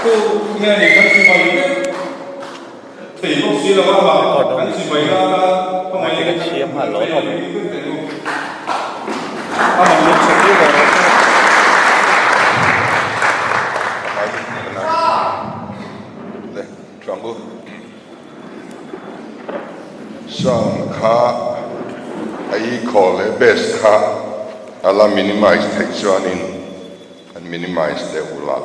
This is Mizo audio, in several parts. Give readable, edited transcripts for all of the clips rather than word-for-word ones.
Tu nge ni kan chibai vek thei bawk si lo a, amah kan chibai nana khawngaih in kan lo ei vek teh u. Amah min chhe tir lo rawh se. Le chuang u. Sound kha a echo leh bass kha a la minimize theih chuanin an minimize deuh la.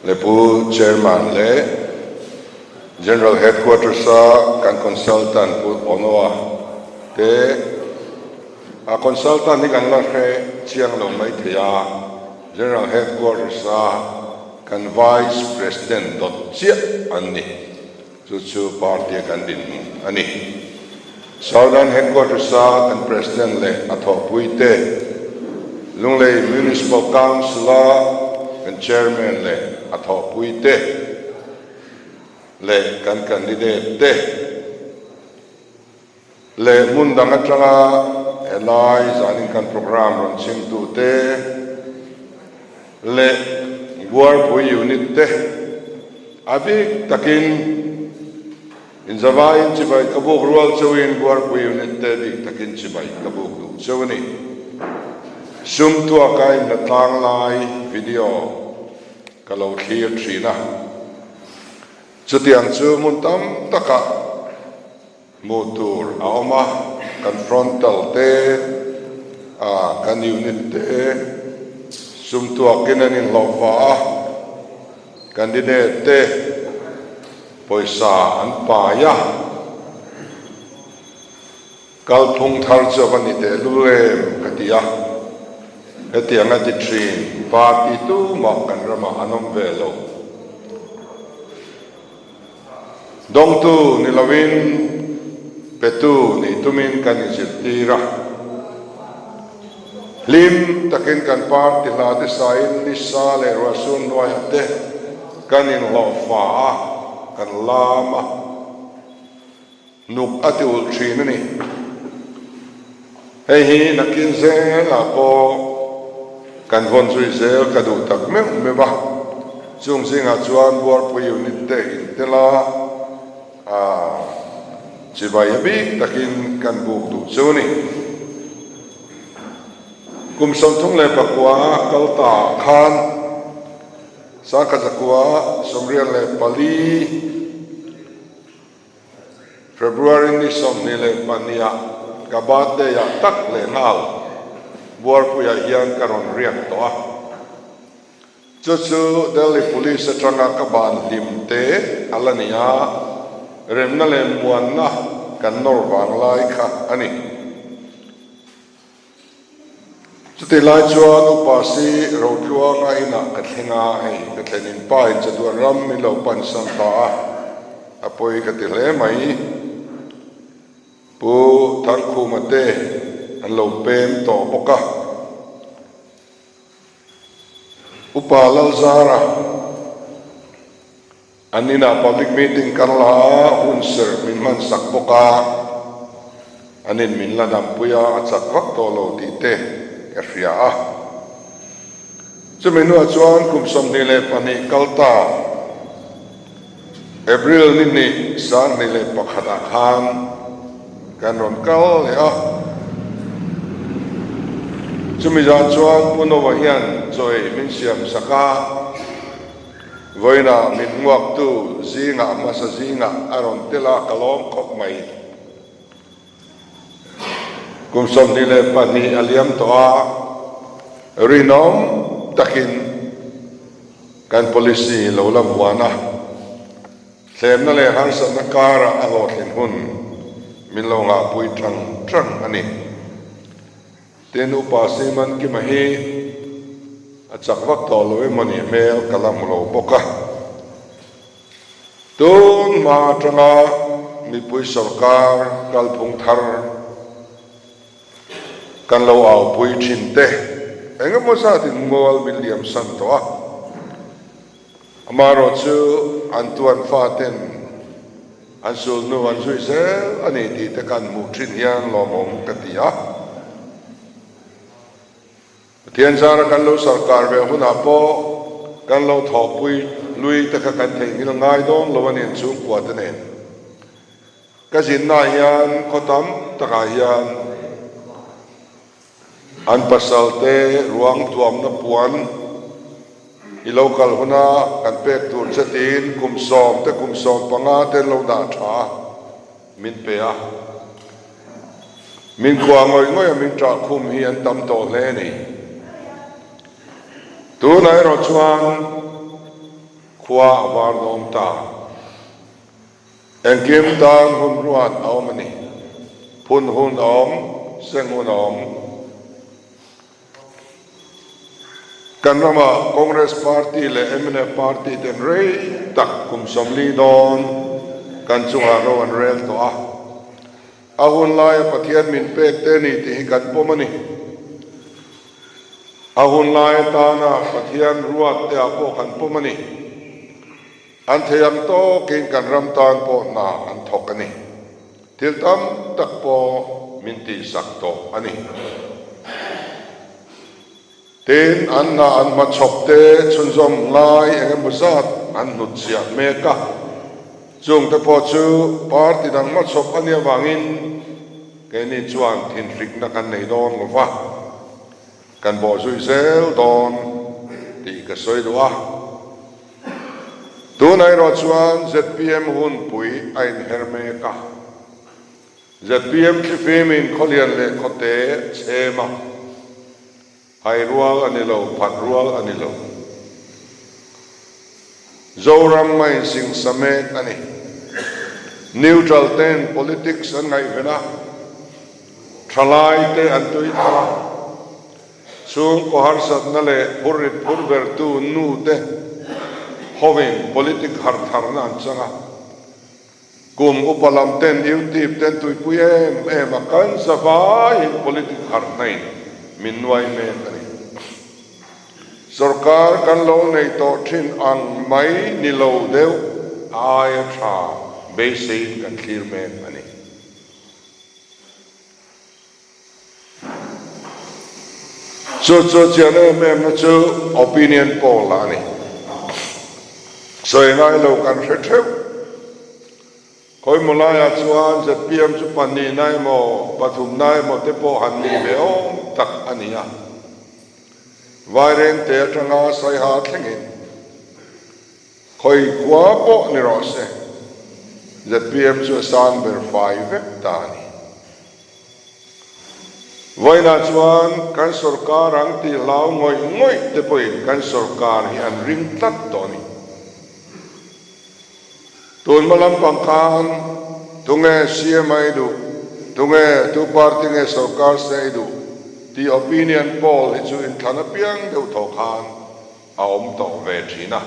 Le Pu Chairman leh General Headquarters a kan Consultant Pu Onoa te a Consultant hi kan la hre chiang lo mai thei a, General Headquarters a kan Vice President dawt chiah an ni. Chu chu party a kan dinhmun a ni. Southern Headquarters a kan President leh a thawhpui te, Lunglei Municipal Council a kan Chairman leh a thawhpui te leh kan candidate te leh hmun dang atanga helai zanin kan programme rawn chhimtu te leh Buarpui Unit te a bik takin inzavaiin chibai ka buk rual chauhin Buarpui Unit te bik takin chibai ka buk duh chauh a ni. Sum tuaka inhlatlang lai video ka lo thlir thin a. Chutiang chu hmun tam takah hmuh tur a awm a, kan frontal te, ah kan unit te sum tuakin an inhlawhfa a, candidate te pawisa an pai a, kalphung thar chu a va ni tehlul em ka ti a, hetiang a ti thin party tumah kan ramah an awm ve lo. Dawngtu ni loin petu nih tumin kan inzirtir a. Hlim takin kan party hla te sain nisa leh ruahsur hnuaiah te kan inhlawhfa a, kan lam a, nuk a ti ulh thin a ni. Hei hi nakin zelah pawh kan vawn zui zel ka duh tak meuh meuh a, chung zingah chuan Buarpui unit te intel a, chibai a bik takin kan buk duh chu a ni. Kum 39 kal ta khan 1984 February ni 22 ah ka birthday ah tak leh nghal Buarpuiah hian ka rawn riak tawh a. Chu chu Delhi Police atanga ka ban hlim te a la ni a, remna leh muanna kan nawr vang lai kha a ni. Chutih lai chuan Upa si Rotluanga inah ka thleng a, hei ka thlenin pa in chatuan ram min lo pan san ta a, a pawi ka ti hle mai. Pu Thangkhuma te an lo pem tawh bawk a. Upa Lalzara An inah public meeting kan la a, hun serh min hman sak bawk a, an in min la dampui a, a chak vak tawh lo tih te ka hria a. Chumi hnuah chuan kum 22 kal ta April ni hnih 2001 ah khan kan rawn kal leh a. Chumi zan chuan Pu Nova hian chaw ei min siam sak a. Vawiinah min hmuaktu zingah hmasa zingah a rawn tel a, ka lawm khawp mai. Kum 22 a liam tawh a, rinawm takin kan policy lo la vuan a, thlemna leh harsatna karah a hlawhtlin hun min lo ngahpui tang tang a ni. Tin, Upa Simon Kima hi a chak vak tawh lo emaw nih hmel ka la hmu lo bawk a. Tun hma atanga mipui sawrkar kalphung thar kan lo aupui thin te eng emaw zatin mual min liam san tawh a. Amaherawhchu an tuan faten an sulhnu an zui zel a ni tih te kan hmuh thin hian lawmawm ka ti a. Pathian zara kan lo sarkar ve hunah pawh. kan lo thawhpui lui te kha kan theihnghilh ngai dawn lo a ni an chhungkua te nen. Ka zinna ah hian khaw tam takah hian an pasal te ruang tuamna puan i lo kal huna kan pek tur che tiin kum sawm te kum 15 te an lo dah tha a, min pe a. Min khua ngawih ngawih a min ṭah khum hi an tam tawh hle a ni. Tunah erawh chuan khua a var dawn ta. Engkim tan hun ruat a awm a ni. Phun hun a awm, seng hun a awm. Kan ramah Congress Party leh mnf Party ten rei tak kum 40 dawn kan chungah ro an rel tawh a. A hun laia Pathian min pek te ni tih hi kan pawm a ni. A hun lai atana Pathian ruat te ah pawh kan pawm a ni. An thei ang tawkin kan ram tan pawh hna an thawk a ni. Thil tam tak pawh min tihsak tawh a ni. Tin, an hna an hmachhawp te chhunzawm ngai eng emaw zat an hnutchhiah mek a. Chungte pawh chu party dang hmachhawp a nih avangin keini chuan thinhrikna kan nei dawn lo va. Kan bawhzui zel dawn tih ka sawi duh a. Tunah erawh chuan zpm hunpui a inher mek a. Zpm thlifimin khawlian leh khawte chhem a, hai rual a ni lo, phat rual a ni lo. Zoram a insingsa mek a ni. Neutral ten politics an ngaihven a, thalai te an tui thar a, chhungkaw harsatna leh phurrit phur bertu nu te hovin politic hartharna an chang a. Kum upa lam ten YouTube ten tuipui em em a kan zavaiin politic harhna in min nuai mek a ni. Sorkar kan lo nei tawh thin ang mai ni lo deuh a aia tha beiseiin kan thlir mek a ni. Chu chu chian em em na chu opinion poll ah a ni. Sawi ngai lo kan hre theuh. Khawimaw laiah chuan zpm chu pahnihna emaw pathumna emaw te pawh han nih ve awm tak a ni a. Vairengte atanga Saiha thlengin khawi khua pawh ni rawh se, zpm chu a sang ber fai vek ta a ni. Vawiinah chuan kan sorkar ang tih hlau ngawih ngawih te pawhin kan sorkar hi an ring tlat tawh a ni. Tun hma lampang khan tunge CM a i duh, tunge tu party nge sorkar se i duh tih opinion poll hi chu inthlan apiang deuh thaw khan a awm tawh ve thin a,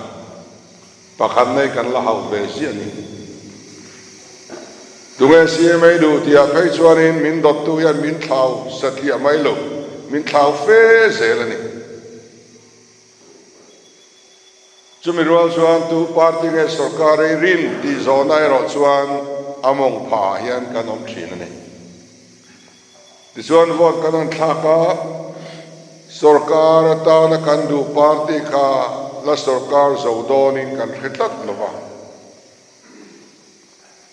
pakhat nei kan la hauh ve ziah ni. Tunge CM a i duh tihah phei chuanin min dawttu hian min thlau satliah mai lo, min thlau fe zel a ni. Chumi rual chuan tu party nge sorkar ei rin tih zawhna erawh chuan a mawng phah ah hian kan awm thin a ni. Tichuan vote kan han thlak a, sorkar atana kan duh party kha la sorkar zo dawnin kan hre tlat lo va.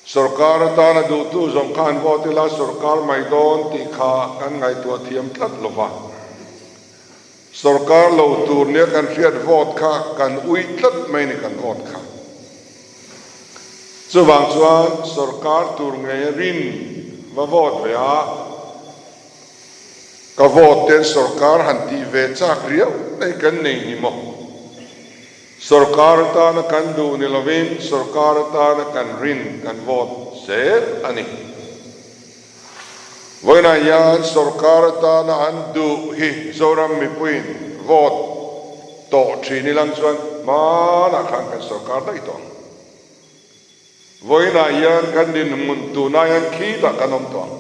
Sorkar atana duhtu zawng kha an vote ila sorkar mai dawn tih kha kan ngaihtuah thiam tlat lo va. Sorkar lo tur nia kan hriat vote kha kan ui tlat mai ni kan vote kha. Chuvang chuan sorkar tur ngei a rin va vote ve a, ka vote ten sorkar han tih ve chak riau mai kan nei ni maw? Sorkar atana kan duh ni lovin sorkar atana kan rin kan vote zel a ni. Vawiinah hian sorkar atana an duh hi Zoram mipuiin vote tawh thin ilang chuan hmanah khan kan sorkar daih tawh ang. Vawiinah hian kan dinhmun tunah hian khitah kan awm tawh ang.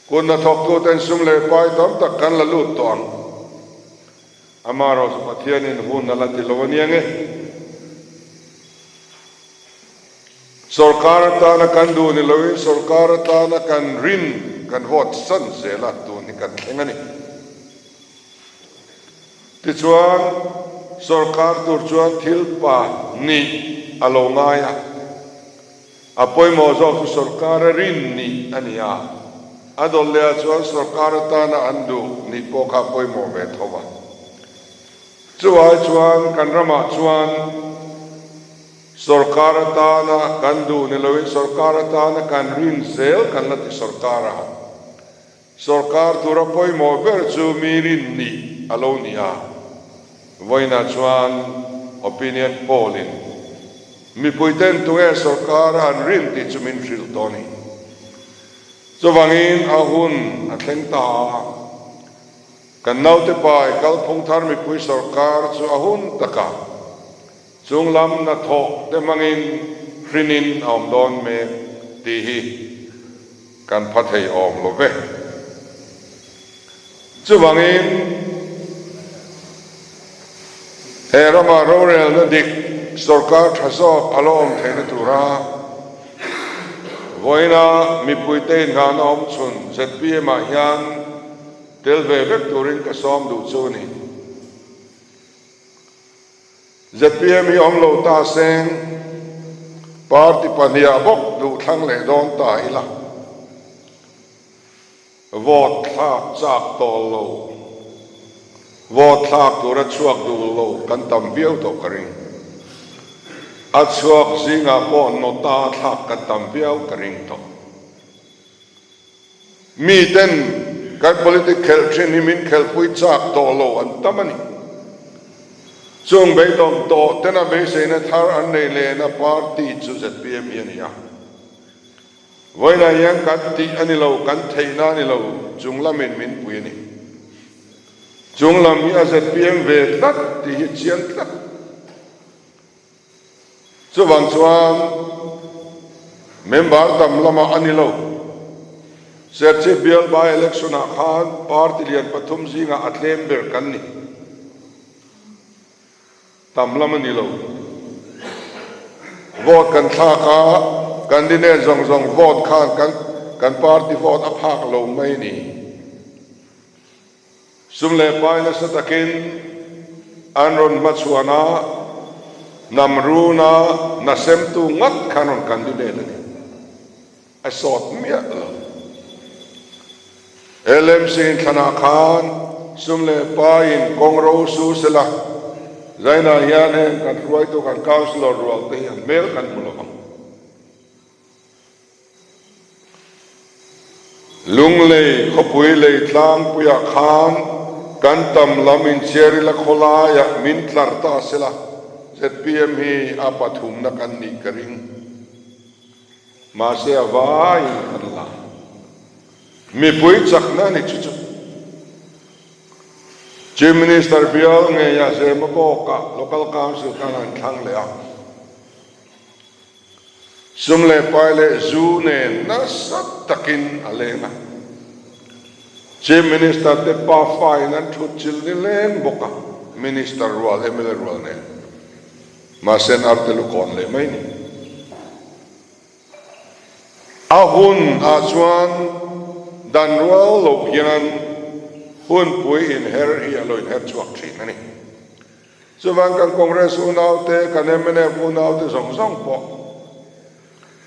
Kut hnathawktuten sum leh pai tam tak kan la lut tawh ang. Amaherawhchu Pathianin hun a la ti lo ania nge? Sorkar atana kan duh ni loin sorkar atana kan rin kan vote san zel a, tun hi kan thleng a ni. Tichuan. Sorkar tur chuan thil pa nih a lo ngai a. A pawimawh zawk chu sorkar a rin nih a ni a, a dawlh leh ah chuan sorkar atana an duh nih pawh kha a pawimawh ve tho a. Chuvai chuan kan ramah chuan sorkar atana kan duh ni loin sorkar atana kan rin zel kan la ti sorkar a. Sorkar tura pawimawh ber chu mi rin nih a lo ni a, vawiinah chuan opinion poll in mipuiten tunge sorkar a an rin tih chu min hrilh tawh a ni. Chuvangin a hun a thleng ta a, kan naute pai kalphung thar mipui sorkar chu a hun takah chunglam hnathawh te hmangin hrinin a awm dawn mek tih hi Kan pha thei awm lo ve. Chuvangin, he rama rorelna dik sorkar tha zawk a la awm theihna tura vawiina mipuite inghahna awm chhun zpm ah hian tel ve vek turin ka sawm duh chu a ni. Zpm hi awm lo ta seng, party pahniha bawk duh thlang leh dawn ta ila, vote thlak chak tawh lo, vote thlak tura chhuak duh lo kan tam viau tawh ka ring. A chhuak zingah pawh nota thlak kan tam viau ka ring tawh. Miten kan politic khelh thin hi min khelhpui chak tawh lo an tam a ni. Chung beidawng tawh tena beiseina thar an nei lehna party chu zpm hi a ni a. Vawiinah hian kan tih a ni lo, kan theihna a ni lo, chung lamin min pui a ni. Chung lam hi a zpm ve tlat tih hi chiang tlat. Chuvang chuan member tam lamah a ni lo. Serchhip bial by election ah khan party lian pathum zingah a tlem ber kan ni. Tam lam a ni lo. Vote kan thlak a, candidate zawng zawng vote khan kan kan party vote a phak lo mai ni. Sum leh pai nasa takin an rawn hmachhuan a, hnam runa hna semtu ngat kha an rawn candidate a ni. A sawt miah lo. LMC inthlanah khan sum leh paiin kawng ro su sela, Zainah hian heng kan hruaitu kan councillor rual te hi an hmel kan hmu lo ang. Lunglei khawpui lei tlangpuiah khan kan tam lam inchhiaril a khawlaiah min tlar ta sela, zpm hi a pathumna kan nih ka ring. Mahse a vaiin kan la. Mipui chakna a ni chu chu. Chief Minister bial ngeiah Zemabawkah Local Council khan an thlang leh a. Sum leh pai leh zu nen nasa takin a leng a. Chief Minister te pafa in an thut chilh ni leng bawk a, Minister rual, mla rual nen. Mahse an arte lu kawn leh mai ni. A hun ah chuan dan rual loh hian hunpui inher hi a lo inher chhuak thin a ni. Chuvang kan Congress unaute, kan mnf unaute zawng zawng pawh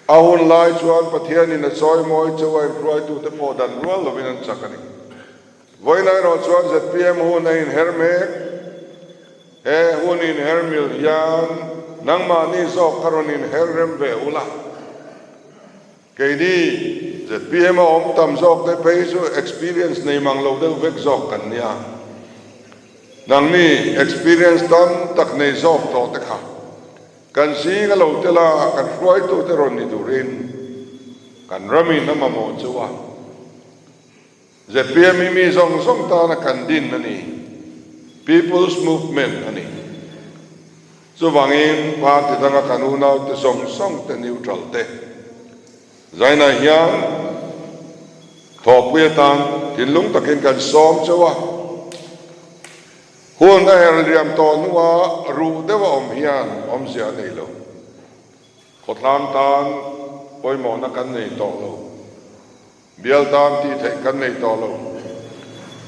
a hun lai chuan Pathianin a chawimawi chauh a inhruaitute pawh dan rual lovin an chak a ni. Vawiin erawh chuan zpm hun a inher mek. He hun inher mil hian nangmahni zawk ka rawn inher rem ve ula. Keini zpm a awm tam zawk te phei chu experience nei mang lo deuh vek zawk kan nia. Nangni experience tam tak nei zawk tawh te kha kan zing a lo tel a, kan hruaitu te rawn ni turin kan ramin a mamawh chu a. Zpm hi mi zawng zawng tana kan din a ni, People's Movement a ni. Chuvangin party danga kan unaute zawng zawng te neutral te zainah hian thawhpui atan thinlung takin kan sawm chauh a. Hun a her liam tawh hnua ruh deuh a awm hian awmzia a nei lo. Khawtlang tan pawimawhna kan nei tawh lo. Bial tan tih theih kan nei tawh lo.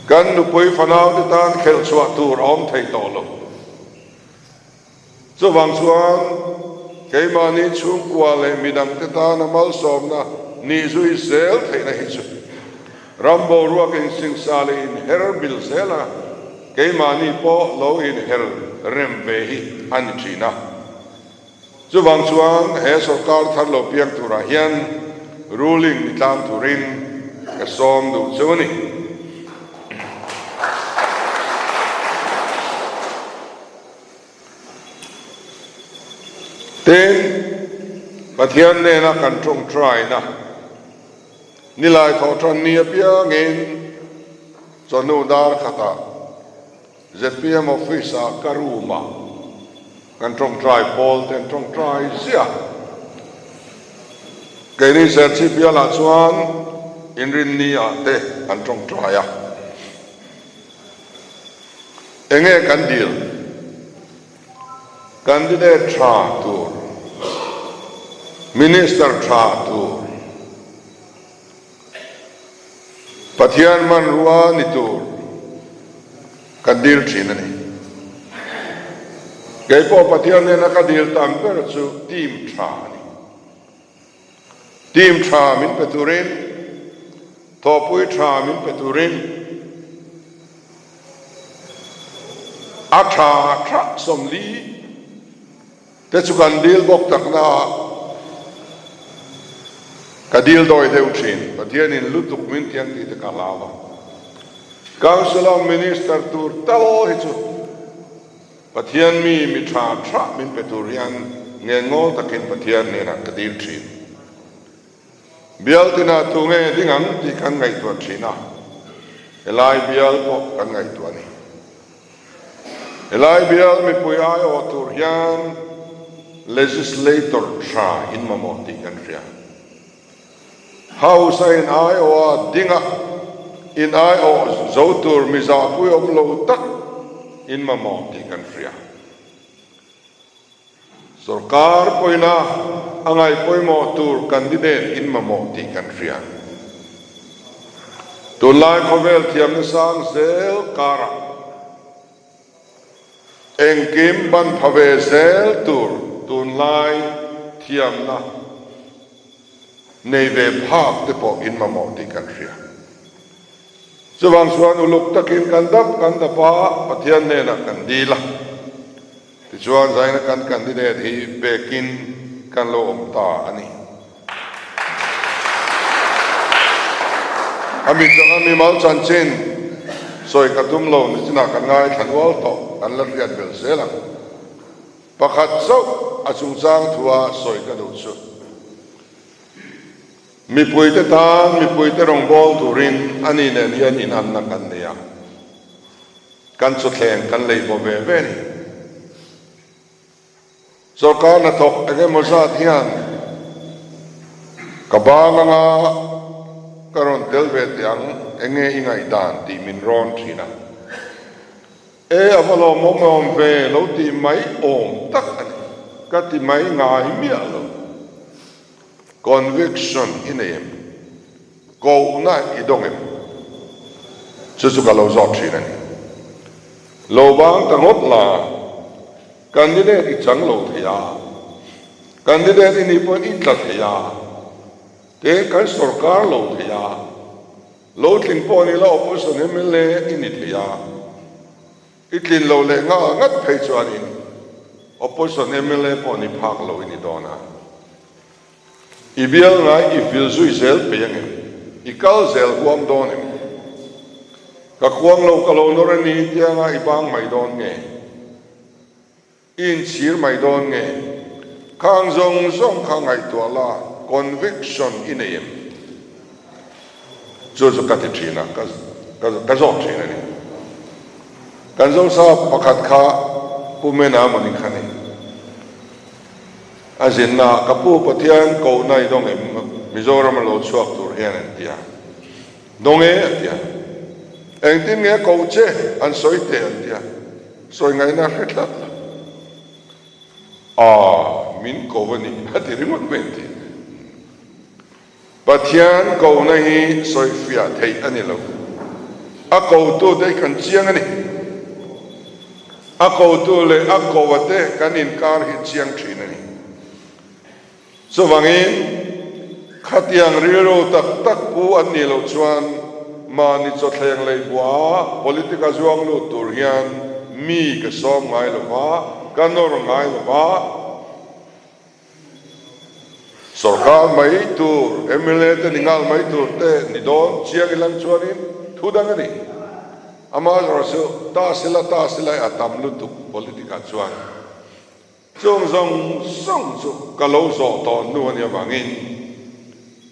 Kan nupui fanaute tan khelh chhuah tur a awm thei tawh lo. Chuvang chuan keimahni chhungkua leh midangte tana malsawmna nih zui zel theihna hi chu ram boruak insingsa leh inher bil zela keimahni pawh lo inher rem ve hi a ni thin a. Chuvang chuan he sorkar thar lo piang turah hian ruling ni tlang turin ka sawm duh chu a ni. Tin, Pathian nena kan tawngtaina nilai thawhtan ni apiangin chawhnu dar khatah zpm office-ah ka room-ah kan tawngtai pawl te an tawngtai ziah. Keini Serchhip bialah chuan Inrinni-ah te an tawngtai a. Enge kan dil? Candidate tha tur, Minister tha tur, Pathian hmanrua ni tur kan dil thin a ni. Kei pawh Pathian nena ka dil tam ber chu team tha a ni. Team tha min pe turin, thawhpui tha min pe turin a tha tha 40 te chu kan dil bawk takna ah ka dil dawi deuh thin. Pathianin lutuk min tiang tih te ka hlau a. Council of Minister tur tal hi chu Pathian mi mi tha tha min pe tur hian ngenngawl takin Pathian hnenah ka dil thin. Bial tinah tu nge ding ang tih kan ngaihtuah thin a, helai bial pawh kan ngaihtuah a ni. Helai bial mipui aiawh tur hian legislator tha in mamawh tih kan hria. House a in aiawh a ding a, in aiawh zo tur mi zahpui awm lo tak in mamawh tih kan hria. Sorkar pawina a ngaih pawimawh tur candidate in mamawh tih kan hria. Tunlai khawvel thiamna sang zel karah Engkim ban pha ve zel tur tunlai thiamna nei ve phak te pawh in mamawh tih kan hria. Chuvang chuan uluk takin kan dap kan dap a, Pathian hnenah kan dil a. Tichuan zaina kan candidate hi pekin kan lo awm ta a ni. A mit danga mimal chanchin sawi ka tum lo ni chinah kan ngaithla nual tawh, kan la hriat belh zel ang. Pakhat chauh a chungchang thua sawi ka duh chu, mipuite tan mipuite rawngbâwl turin ani nen hian inanna kan nei a, kan chawthleng kan lei baw ve ve a ni. Sorkar hnathawk eng emaw zat hian ka bang anga ka rawn tel ve teh ang, eng nge i ngaihdan tih min rawn thin a. E, a va lawmawm awm ve lo tih mai awm tak a ni, ka ti mai ngai miah lo. Conviction i nei em? Kohna i dawng em? Chu chu ka lo zawt thin a ni. Lo bang ta ngawt la. Candidate i chang lo thei a, candidate i nih pawhin i tla thei a, te kan sorkar lo thei a, lo tling pawh ni la opposition mla i ni thei a, i tlin lo leh nga ngat phei chuanin opposition mla pawh ni phak lo i ni dawn a. I bial ngai i vil zui zel pei ang em? I kal zel huam dawn em? Ka kuang lo ka lo nawr a ni tianga i bang mai dawn nge? I inchhir mai dawn nge? Khang zawng zawng kha ngaihtuah la conviction i nei em? Chu chu ka ti thin a, ka ka zawk thin a ni. Kan Zosa pakhat kha Pu Mena mawni kha ni. A zinna ka pu Pathian kohna i dawng em? Mizoram a lo chhuak tur hian an ti a. Dawng e a ti a. Engtin nge koh che an sawi teh an ti a. Sawi ngaihna hre tlat lo. Aaa min ko a ni a ti ringawt mai an ti. Pathian kohna hi sawifiah theih a ni lo. A kohtute hi kan chiang a ni. A kotu leh a koa te kan inkar hi chiang thin a ni. Chuvangin, khatiang rilru tak tak pu an nih loh chuan mahni chawthleng leihbuaha politic-a zuang lut tur hian mi ka sawm ngai lo va, ka nawr ngai lo va. Sorkar mai tur, mla te ni nghal mai tur te ni dawn chiang ilang chuanin thu dang a ni. Amaherawhchu ta sila ta sila a tam lutuk politic ah chuan chung zawng zawng chu ka lo zawh tawh hnu a nih avangin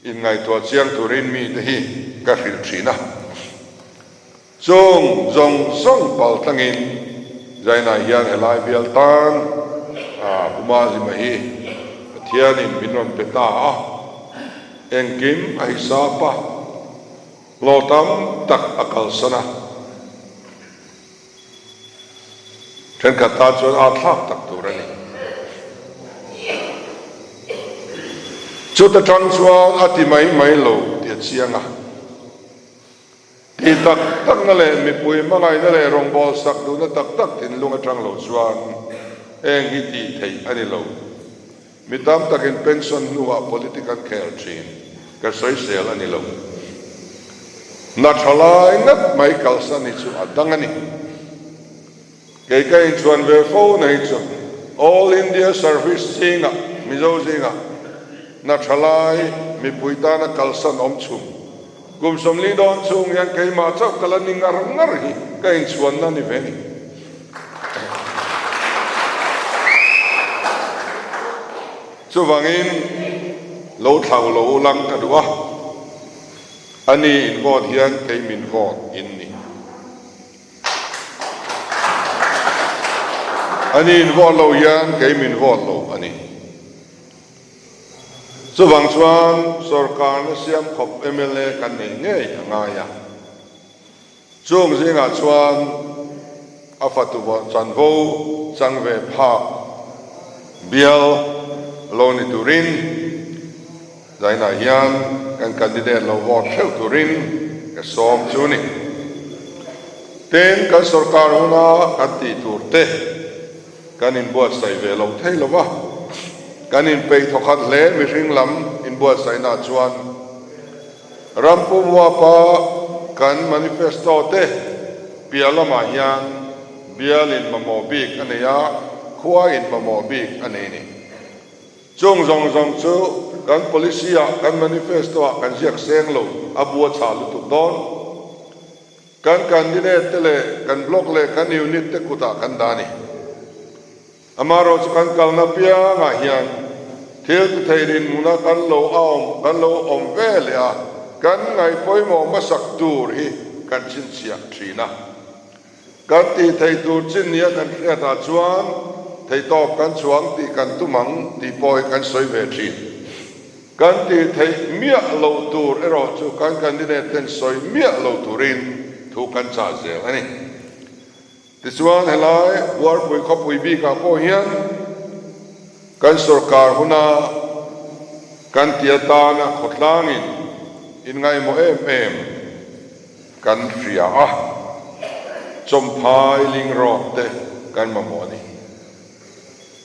inngaihtuah chiang turin mite hi ka hrilh thin a. Chung zawng zawng pal tlangin Zainah hian helai bial tan a Puma Zima hi Pathianin min rawn pe ta a, engkim a hisap a, hlawh tam tak a kalsan a, thenkhat tan chuan aa thlak tak tur a ni. Chuta tang chuan a ti mai mai lo tih a chiang a. Tih tak takna leh mipui hmangaihna leh rawngbâwl sak duhna tak tak thinlung aṭang lo chuan heng hi tih theih a ni lo. Mi tam takin pension hnuah politic an khel ṭhin, ka sawisel a ni lo. Hna ṭha lai ngat mai kalsan hi chu a dang a ni. Kei ka inchhuan ve fo na hi chu All India Service zingah, Mizo zingah hna ṭha lai mipui tana kalsan awm chhum. Kum 40 dawn chhung hian keimah chauh ka la ni ngar ngar hi ka inchhuanna ni ve ni. Chuvangin lo thlau lo u lang ka duh a, ani in vote hian kei min vote in ni. Ani in vote lo hian kei min vote lo a ni. Chuvang chuan sorkarna siam khawp mla kan nei ngei a ngai a. Chung zingah chuan a fatu chanvo chang ve phak bial lo ni turin Zainah hian kan candidate lo vote theuh turin ka sawm chu ni. Tin, kan sorkar huna kan tih tur te kan inbuatsaih ve lo thei lo va, kan inpeih thawkhat hle mihring lam inbuatsaihna chuan ram pumhuapa kan manifesto te piah lamah hian bial in mamawh bik a nei a, khua in mamawh bik a nei ni. Chung zawng zawng chu kan policy ah, kan manifesto ah kan ziak seng lo, a bu a chhah lutuk dawn. Kan candidate te leh kan block leh kan unit te kutah kan dah a ni. Amaherawh chu kan kalna piangah hian thil ti thei dinhmuna kan lo awm, kan lo awm ve leh a, kan ngaih pawimawh hmasak tur hi kan chhinchhiah thin a. Kan tih theih tur chin nia kan hriatah chuan theihtawp kan chhuang tih kan tum ang tih pawh hi kan sawi ve thin. Kan tih theih miah loh tur erawh chu kan candidate ten sawi miah lo turin thu kan chah zel a ni. Tichuan helai Buarpui khawpui bikah pawh hian kan sorkar huna kan ti atana khawtlangin inngaihmawh em em, Kan hria a, chawmphai ling rawk te kan mamawh a ni.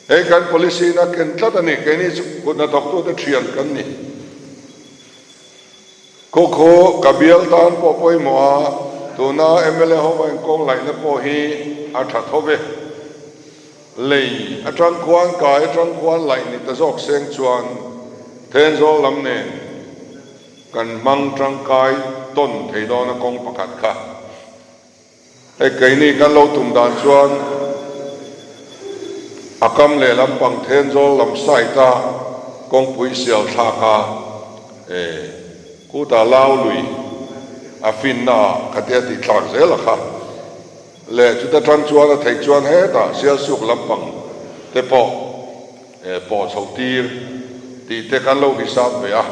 Hei kan policy in a ken tlat a ni, keini chu kut hnathawktute thian kan ni. Khaw khaw ka bial tan pawh pawimawh a, tuna mla ho a inkawng laihna pawh hi a tha tho ve. Lei atang khuan kai atang khuan laih ni ta zawk seng chuan Thenzawl lam nen Kan hmang tangkai tawn thei dawn a kawng pakhat kha. Hei keini kan lo tum dan chuan a kam leh lampang Thenzawl lam side a kawngpui sial thlak a e kutah lau lui a finna ah khatia tih thlak zel a kha leh chuta tang chuan a theih chuan hetah Sialsuk lampang te pawh E pawh chho tir tih te kan lo hisap ve a.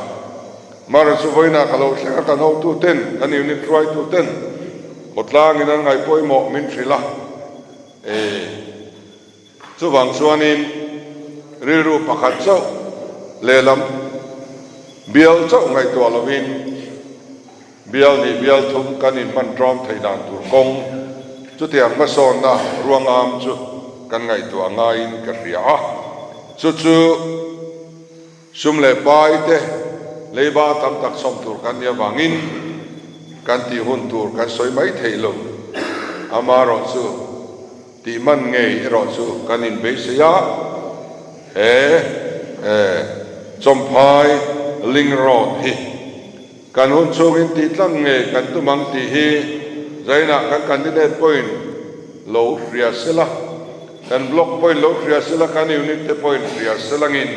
Mara chu vawiinah ka lo thleng a, kan hotu ten, kan unit hruaitu ten khawtlangin an ngaih pawimawh min hrilh a. E chuvang chuanin rilru pakhat chauh lehlam bial chauh ngaihtuah lovin bial nih bial thum kan inhman ṭawm theih dan tur kawng. Chutiang hmasawnna ruangam chu kan ngaihtuah ngaiin ka hria a, chu chu sum leh pai te leiba tam tak chhawm tur kan nih avangin kan tih hun tur kan sawi mai theih lo. Amaherawhchu tih man ngei erawh chu kan inbeisei a, he Chawmphai Link Road hi Kan hun chhungin tih tlang nge kan tum ang tih hi Zainah kan candidate pawhin lo hria sela, kan block pawhin lo hria sela, kan unit te pawhin hria selangin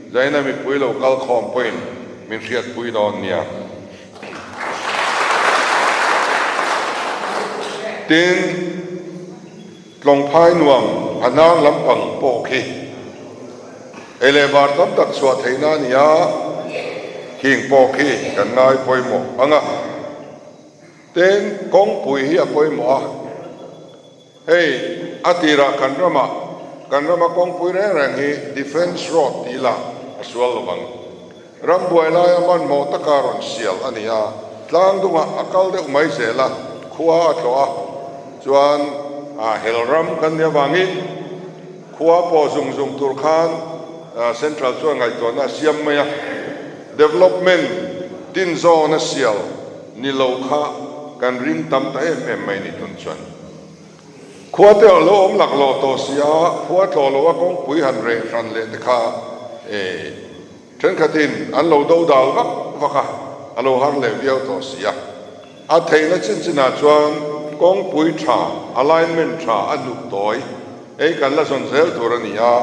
Zaina mipui lo kal khawm pawhin min hriatpui dawn nia. Tin, Tlawngphai nuam a hnang lampang pawh khi ei leh bar tam tak chhuah theihna a ni a, khing pawh khi kan ngai pawimawh ang a. Tin, kawngpui hi a pawimawh a, hei a tirah kan ramah kan rama kawngpui reng reng hi Defence Road tih lah a sual lo vang. Ram buai laia hmanhmawh taka rawn sial a ni a, tlang dungah a kal deuh mai zel a, khua a tlawh a, chuan a hel ram kan nih avangin khua pawh zung zung tur khan Central chuan ngaihtuahna a siam mai a, development tin zawn a sial ni lo kha kan ring tam ta em em mai ni tun chuan. Khua te a lo awm laklawh tawh si a, khua tlawh loha kawngpui han reh hran leh te kha e thenkhatin an lo do dal vak vak a, a lo har leh viau tawh si a. A theihna chin chinah chuan kawngpui tha, alignment tha a hnuk tawi ei kan la zawn zel tur a ni a,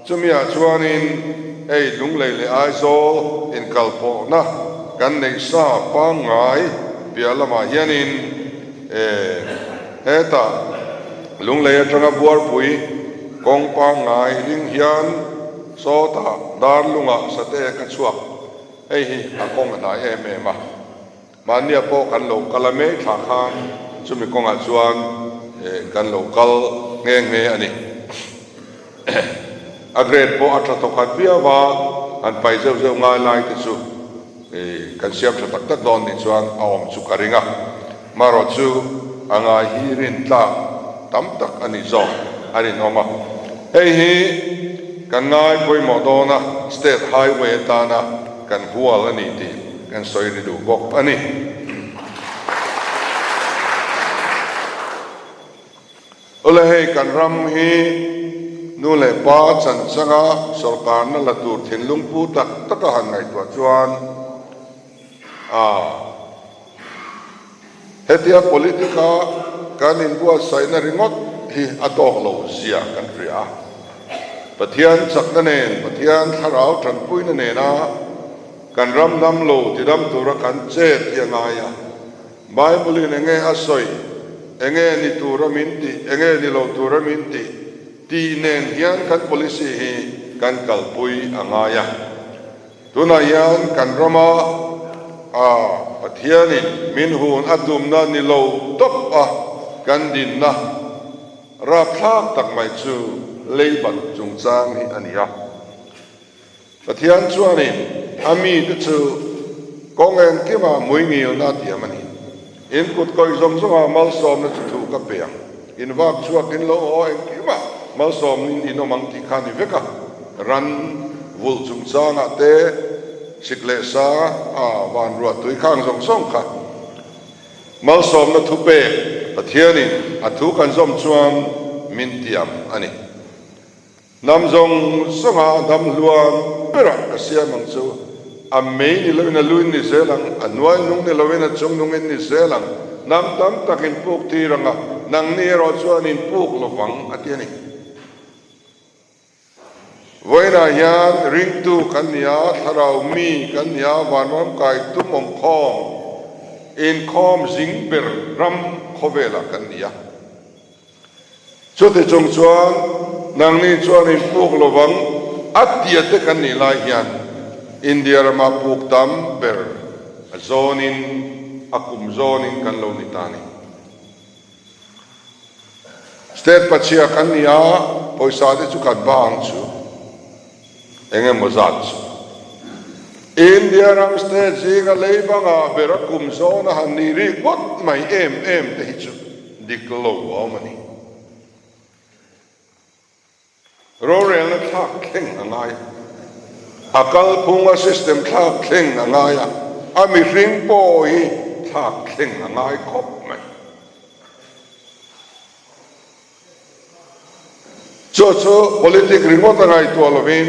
chumiah chuanin hei Lunglei leh Aizawl inkalpawhna kan neih sa pangngai piah lamah hianin E, hetah Lunglei atanga Buarpui kawng pangngai ding hian sawtah Darlungah sate ka chhuak, hei hi a kawng a hnai em em a, mahnia pawh kan lo kal a mei thlah khan chumi kawngah chuan kan lo kal nghe nghe a ni. A grade pawh a tha thawkhat viau a, han pai zeuh zeuh ngai lai te chu kan siam tha tak tak dawn nih chuan a awm chu ka ring a, marawh chu a ngai hi rin tlak tam tak a nih zawk a rinawm a, hei hi kan ngai pawimawh dawn a, state highway atana kan hual a ni tih kan sawi ri duh bawk a ni. Awle hei kan ram hi nu leh pa chanchanga sawrkarna la tur thinlung pu tak taka han ngaihtuah chuan a hetia politica kan inbuatsaihna ringawt hi a tawk lo zia kan hria a. Pathian chakna nen, Pathian thlarau tanpuina nena kan ram dam lo tidam tura kan chet hi a ngai a. Bible-in enge a sawi, enge ni tura min tih, enge ni lo tura min tih tih nen hian kan policy hi kan kalpui a ngai a. Tunah hian kan rama a Pathianin min hun a tumna ni lo tawp a kan dinna rapthlak tak mai chu leibat chungchang hi a ni a. Pathian chuanin a mite chu kawng engkimah hmuingilna a tiam a ni. In kut kawih zawng zawngah malsawmna chu thu ka pe ang. In vak chhuak in lo aw engkimah malsawmnin in awm ang tih kha a ni vek a. Ran vulh chungchangah te, sik leh sa a van ruah tui khang zawng zawng kha malsawmna thu pek Pathianin a thu kan zawm chuan min tiam a ni. Hnam zawng zawnga dam hluan berah ka siam ang chu, a mei ni loin a luin ni zel ang, a hnuai nung ni loin a chung nungin ni zel ang, hnam tam tak in puk tir ang a, nangni erawh chuan in puk lo vang, a ti a ni. Vawiinah hian ringtu kan ni a, thlarau mi kan ni a, vanram kai tum awm khawm, inkhawm zing ber ram khawvelah kan ni a. Chuti chung chuan nangni chuan in puk lovang a tia te kan nih lai hian India rama puk tam ber a zawnin a kum zawnin kan lo ni ta a ni. State pachhia kan ni a, pawisa te chu kan ba ang chu eng emaw zat chu. India ram state zinga lei bangah ber a kum zawn a han nih rik ngawt mai em em te hi chu. dik lo a awm a ni. Rorelna thlak thleng a ngai a, a kalphunga system thlak thleng a ngai a, a mihring pawh hi thlak thleng a ngai khawp mai. Chu chu politic ringawt a ngaihtuah lovin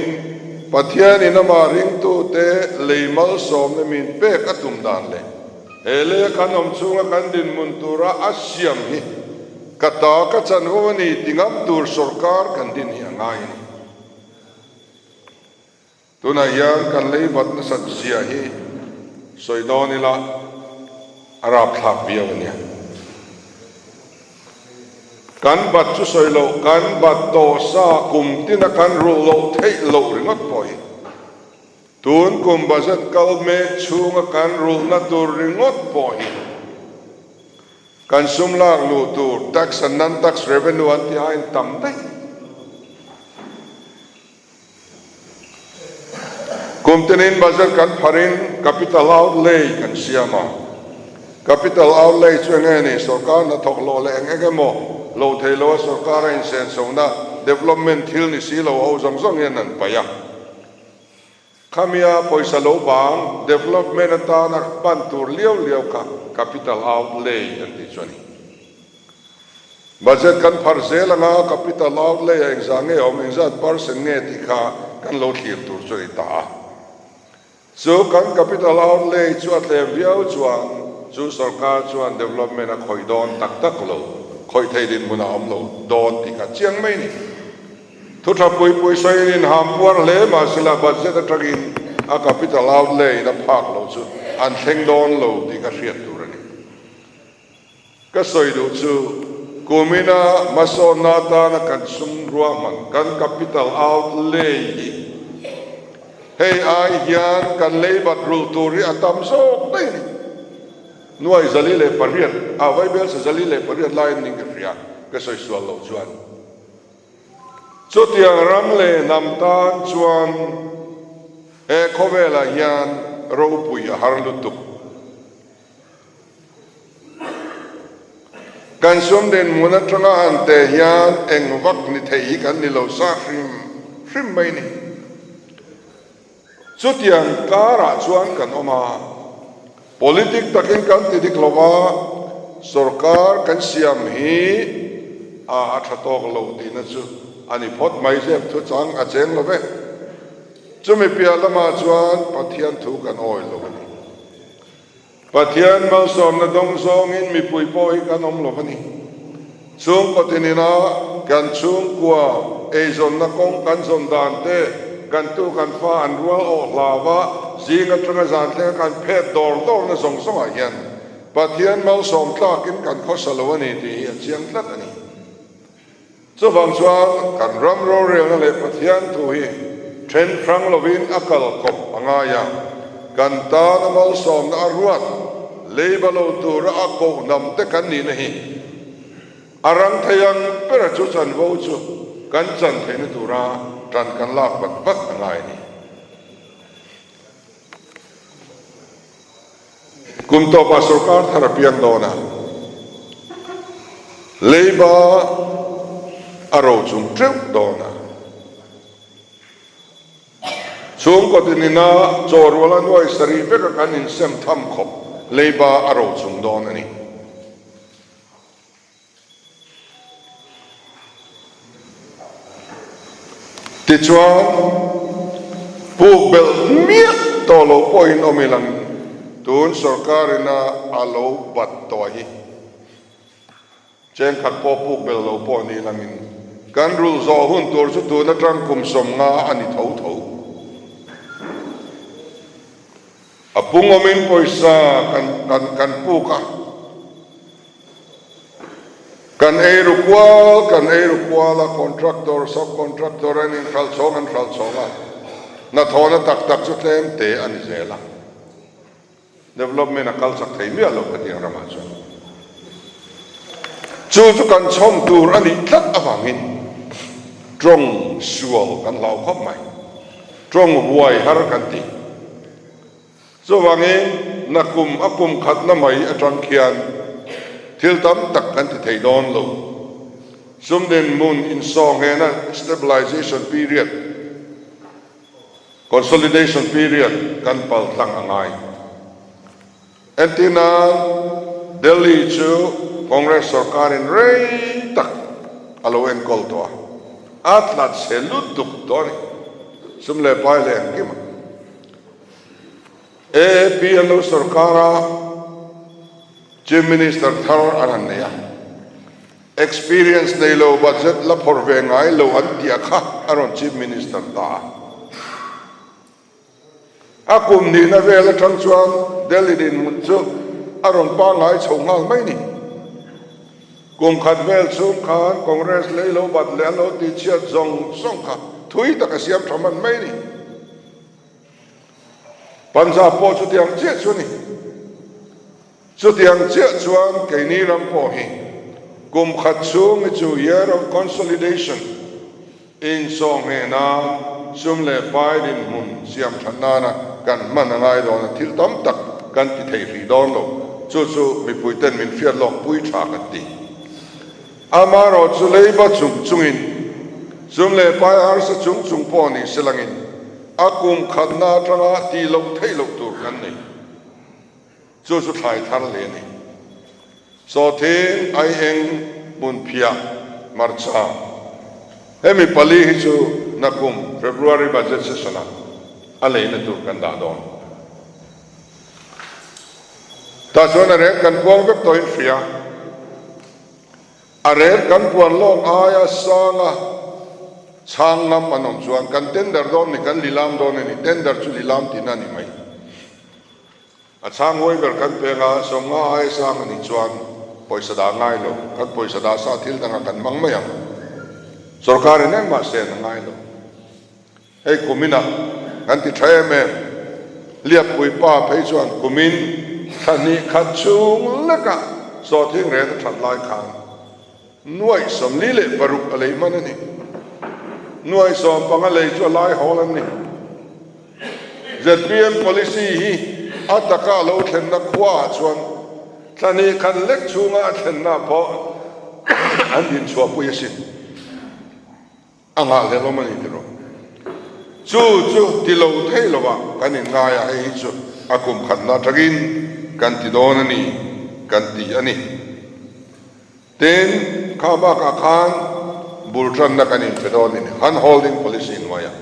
Pathianin amah ringtute lei malsawmna min pek a tum dan leh he leia kan awm chhunga kan dinhmun tura a siam hi ka ta ka chanvo a ni ti ngam tur sorkar kan din hi a ngai a ni. Tunah hian kan lei vat nasat zia hi sawi dawn ila a rapthlak viau a nia. Kan bat chu sawi loh, kan bat tawh sa kum tina kan rulh loh theih loh ringawt pawh hi tun kum budget kal mek chhunga kan rulhna tur ringawt pawh hi kan sum lak luh tur tax and non-tax revenue an tih aiin tam daih. Kum tinin budget kan pharin capital outlay kan siam a. Capital outlay chu enge ni? Sorkar hnathawk hlawh leh eng eng emaw lo thei lo a sorkar a insensohna development thil ni si lo ho zawng zawng hian an paih a. Khamia pawisa lo bang development atana hman tur liau liau kha capital outlay an tih chu a ni. Budget kan pharh zel anga capital outlay ah engzah nge awm, engzat percent nge tih kha kan lo thlir tur chu a ni ta a. Chu kan capital outlay chu a tlem viau chuan chu sorkar chuan development a khawih dawn tak tak lo, khawih thei dinhmun a awm lo dawn tih kha chiang mai a ni. Thu tha pui pui sawiin inham puar hle mahsela budget atangin a capital outlay in a phak loh chu an thleng dawn lo tih kha hriat tur a ni. Ka sawi duh chu, kumina hmasawnna atana kan sum ruahman, kan capital outlay hi hei ai hian kan leibat rulh tur hi a tam zawk daih a ni. Nuai 408, a vaibelsa 408 laiin ning ka hria, ka sawi sual loh chuan. Chutiang ram leh hnam tan chuan he khawvelah hian ropui a har lutuk. Kan sum dinhmun atanga han teh hian eng vak ni thei hi kan ni lo sa hrim hrim mai ni. Chutiang karah chuan kan awm a, politic takin kan ti dik lo va, sorkar kan siam hi a a tha tawk lo tihna chu a ni phawt mai zep thu chang a cheng lo ve. Chumi piah lamah chuan Pathian thu kan awi lo a ni. Pathian malsawmna dawng zawngin mipui pawh hi kan awm lo a ni. Chhungkaw tinina kan chhungkua eizawnna kawng kan zawn dan te, kan tu kan fa an rual awh hlava zing atanga zan thlenga kan phet dawr dawrna zawng zawngah hian Pathian malsawm tlakin kan khawsa lo a ni tih hi a chiang tlat a ni. Chuvang chuan kan ram rorelna leh Pathian thu hi then hrang lovin a kal kawp a ngai a, kan tana malsawmna a ruat leiba lo tura a koh hnam te kan nihna hi a rang thei ang bera chu chanvo chu kan chan theihna tura tan kan lak vat vat a ngai a ni. Kum tawpah sorkar thar a piang dawn a, leiba a ro chung teuh dawn a. Chhungkaw tinina chaw rual a nuai sarih veka kan insem tham khawp leiba a ro chung dawn a ni. Tichuan, puk belh miah tawh lo pawhin awm ilang tun sorkarina a lo bat tawh hi. Chengkhat pawh puk belh lo pawh ni langin kan rulh zawh hun tur chu tun atang kum 50 a ni tho tho. A pung awmin pawisa kan kan kan puk a. Kan ei ru kual, kan ei ru kual a, contractor, sub contractor an inhralh chhawng an hralh chhawng a, hnathawhna tak tak chu tlem te a ni zel a. Development a kal chak thei miah lo hetiang ramah chuan. Chu chu kan chhawm tur a nih tlat avangin tawng sual kan hlau khawp mai. Tawng huai har kan ti. Chuvangin, nakum a kum khatna mai atang khian. Thil tam tak kan ti thei dawn lo. Sum dinhmun insawhnghehna, stabilization period, consolidation period, kan pal tlang a ngai. Entirnan, Delhi chu Congress sorkarin rei tak a lo enkawl tawh a, a tla chhe lutuk tawh a ni. Sum leh pai leh engkim a. AAP an lo sorkar a, Chief Minister thar an han nei a. Experience nei lo budget la phawrh ve ngai lo an tih a kha a rawn Chief Minister ta a. A kum nihna vel atang chuan Delhi dinhmun chu a rawn pangngai chho nghal mai ni. Kum khat vel chhung khan Congress lei lo bat leh an lo tihchhiat zawng zawng kha thui tak a siam tha hman mai ni. Punjab pawh chutiang chiah chu a ni. Chutiang chiah chuan keini ram pawh hi kum khat chhung hi chu Year of Consolidation, insawhngheh nan, sum leh pai dinhmun siam that nana kan hman a ngai dawn a, thil tam tak kan ti thei hrih dawn lo. Chu chu mipuiten min hriat lawk pui tha kan ti. Amaherawh chu leiba chung chungin, sum leh pai harsa chung chung pawh ni selangin a kum khatna atanga tih loh theih loh tur kan nei. Chu chu thlai thar leh a ni. Sawthing, Aieng, Hmunphiah, Hmarcha. Hemi pali hi chu nakum February Budget Session-ah a leina tur kan dah dawn. Tah chuan a rel kan puang vek tawhin hria. A rel kan puan lawk aia sanga chhang ngam an awm chuan kan tender dawn ni, kan lilam dawn a ni. Tender chu lilam tihna a ni mai. A chhang huai ber kan peng a, 50 aia sang a nih chuan pawisa dah ngai lo, kan pawisa dah sa thil dangah kan hmang mai ang. Sorkarin engmah sen a ngai lo. Hei kuminah kan ti tha em em. Liakpui pa phei chuan kumin thla hnih khat chhung lekah sawhthing ren a that lai khan nuaih 46 a lei hman a ni. Nuaih 15 lei chu a lai hawl an ni. Zpm policy hi a taka a lo thlenna khuaah chuan thla hnih khat lek chhunga a thlenna pawh an dinchhuahpui asin. A nghahhlelh awm a ni tiraw? Chu chu ti lo thei lo ah kan inngai a, hei hi chu a kum khatna atangin kan ti dawn a ni kan ti a ni. Tin, kha bakah khan bul tanna kan inpe dawn a ni, hand holding policy hnuaiah.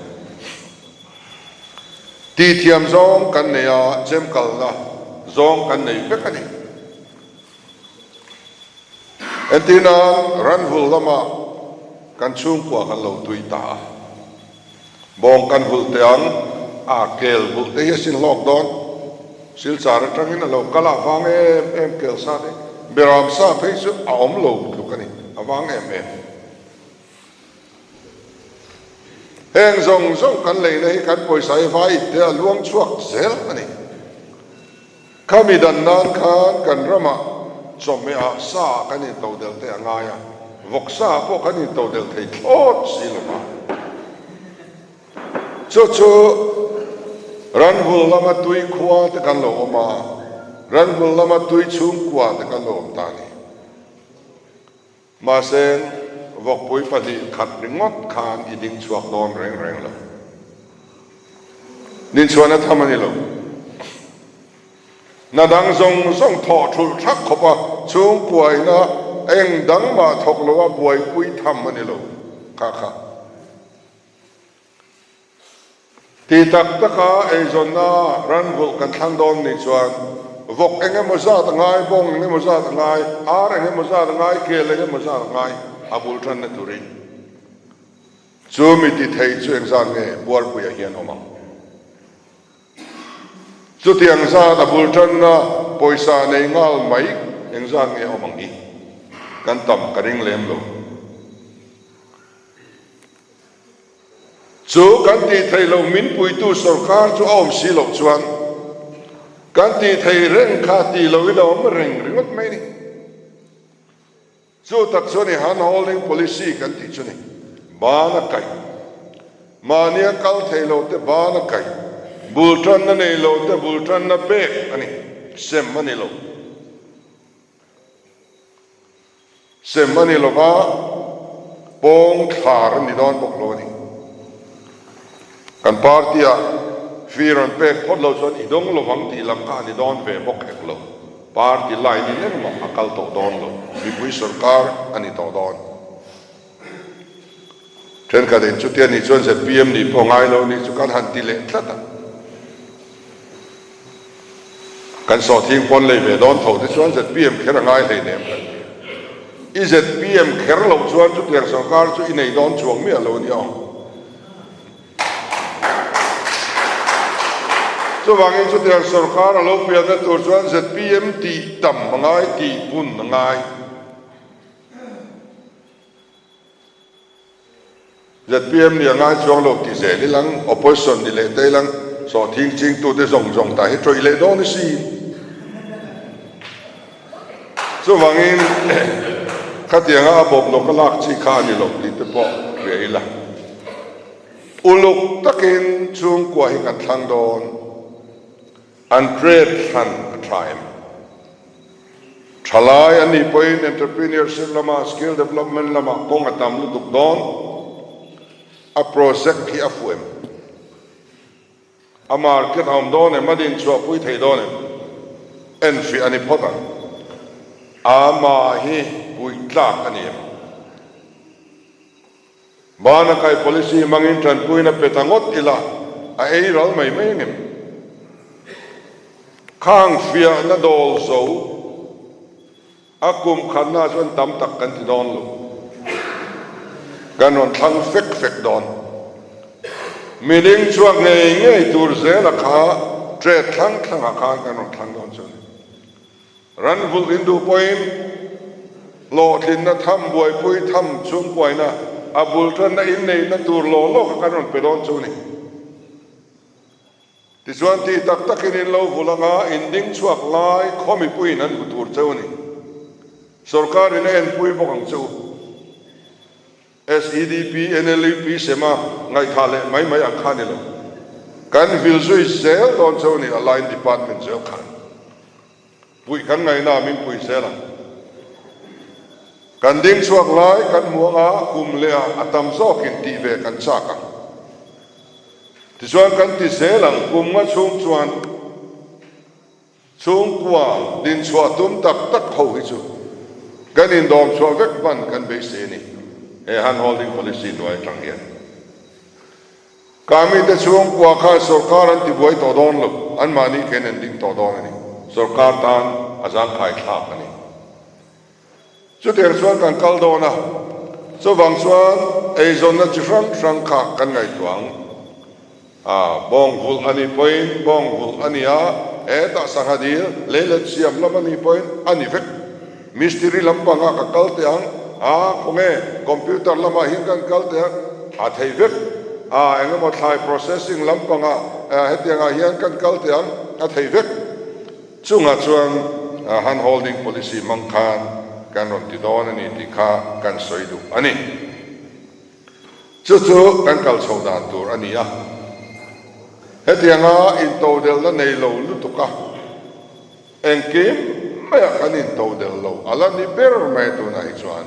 Tihthiam zawng kan nei a, chemkalna zawng kan nei vek a ni. Entirna, Ranvul lamah kan chhungkua kan lo tui ta a, bawng kan vulh teh ang, a kel vulh te hi a sin hlawk dawn, Silchar atangin a lo kal a, a vang em em kel sa te, Beram sa phei chu a awm lo tluk a ni, a vang em em. Heng zawng zawng kan leina hi kan pawisa hi vai te a luang chhuak zel a ni. Khami dan nan khan kan ramah chawhmeh ah sa ah kan intodelh te a ngai a, vawksa ah pawh kan intodelh thei thlawt si lo va. Chu chu ranvul lama tui khua te kan lo awm a, ranvul lama tui chhungkua te kan lo awm ta a ni. Mahse, vawkpui pahnih khat ringawt khan i ding chhuak dawn reng reng lo. Ninchhuahna tham a ni lo. Hna dang zawng zawng thawh thulh thak khawp a, chhungkuaina eng dang mah thawk loa buaipui tham a ni lo. Kha kha. Ti tak taka eizawnna ranvulh kan thlang dawn nih chuan vawk eng emaw zat a ngai, bawng eng emaw zat a ngai, ar eng emaw zat a ngai, kel eng emaw zat a ngai a bul tanna turin chu mi ti thei chu engzat nge Buarpuiah hian awm ang? Chutiang zat a bul tanna pawisa nei nghal mai engzat nge awm ang hi kan tam ka ring lem lo. Chu kan tih theih loh min puitu sorkar chu a awm si loh chuan kan tih theih reng kha tih lohin a awm reng ringawt mai a ni. Chu tak chuan i hand holding policy kan tih chu ni. Ban a kaih. Mahnia kal thei lo te ban a kaih. Bul tanna nei lo te bul tanna pek a ni. Sem a ni lo. Sem a ni lo va, pawng thlar a ni dawn bawk lo a ni. Kan party-ah fee rawn pek phawt lo chuan i dawng lo vang tih lam kha a ni dawn ve bawk hek lo. Party line in engmah a kal tawh dawn lo, mipui sorkar a ni tawh dawn. Thenkhat in chutia nih chuan zpm nih pawh ngai lo nih chu kan han ti leh tlat a. Kan sawhthing pawn lei ve dawn tho te chuan zpm kher a ngai hleinem kan ti. I zpm kher loh chuan chutiang sorkar chu i nei dawn chuang miah lo nia aw. Chuvangin chutiang sorkar a lo pianna tur chuan zpm tih tam a ngai, tih pun a ngai. Zpm nih a ngai chuang lo ti zel ilang, opposition ni leh te ilang, sawhthing chingtute zawng zawng tah hi tawih leh dawn i si. Chuvangin khatianga a bawp lo ka lak chi kha a ni lo tih te pawh hria ila. Uluk takin chhungkua hi kan thlang dawn. An trade hran a tha em? Thalai an nih pawhin entrepreneurship lama skill development lamah kawng a tam lutuk dawn. A project hi a fuh em? A market a awm dawn em? A dinchhuahpui thei dawn em? Enfiah a ni phawt ang. Amah hi puih tlak a ni em? Bana kai policy hmangin tanpuina pe ta ngawt ila a ei ral mai mai angem? Khang fiahna dawl zo a kum khatna chuan tam tak kan ti dawn lo. Kan rawn thlang fek fek dawn. Miling chhuak ngei ngei tur zela kha trade thlang thlangah khan kan rawn thlang dawn chu a ni. Ran vulh in duh pawhin hlawhtlinna tham buaipui tham chhungkuaina a bul tanna inneihna tur law law kha kan rawn pe dawn chu a ni. Tichuan tih tak takin in lo vulh anga in ding chhuak lai khaw mipuiin an hmu tur cheu a ni. Sorkarin a enpui bawk ang che u. SEDP, NLUP sema ngaihthah leh mai mai ang kha a ni lo. Kan vil zui zel dawn cheu a ni a line department zel khan. Puih kan ngaihna min pui zel ang. Kan ding chhuak lai kan hmu anga kum leh ah a tam zawkin tih ve kan chak ang. Tichuan kan ti zel ang kum nga chhung chuan chhungkua dinchhuah tum tak tak ho hi chu kan indawm chhuah vek hman kan beisei a ni he hand holding policy hnuai atang hian. Kami te chhungkua kha sorkar an tibuai tawh dawn lo, anmahni khen an ding tawh dawn a ni. Sorkar tan a zangkhai thlak a ni. Chutiang chuan kan kal dawn a, chuvang chuan eizawnna chi hrang hrang kha kan ngaihtuah ang. A, bawng vulh a nih pawhin bawng vulh a ni a, hetah sangha dil, leilet siam lam a nih pawhin a ni vek. Mistiri lampangah ka kal teh ang, a, khawnge computer lamah hian kan kal teh ang, a thei vek. A, eng emaw thlai processing lampangah hetiangah hian kan kal teh ang, a thei vek. Chungah chuan hand holding policy hmang khan kan rawn ti dawn a ni tih kha kan sawi duh a ni. Chu chu kan kal chho dan tur a ni a. Hetianga intodelhna nei lo lutuk a. Engkim maiah kan intodelh lo a la ni ber mai tunah hi chuan.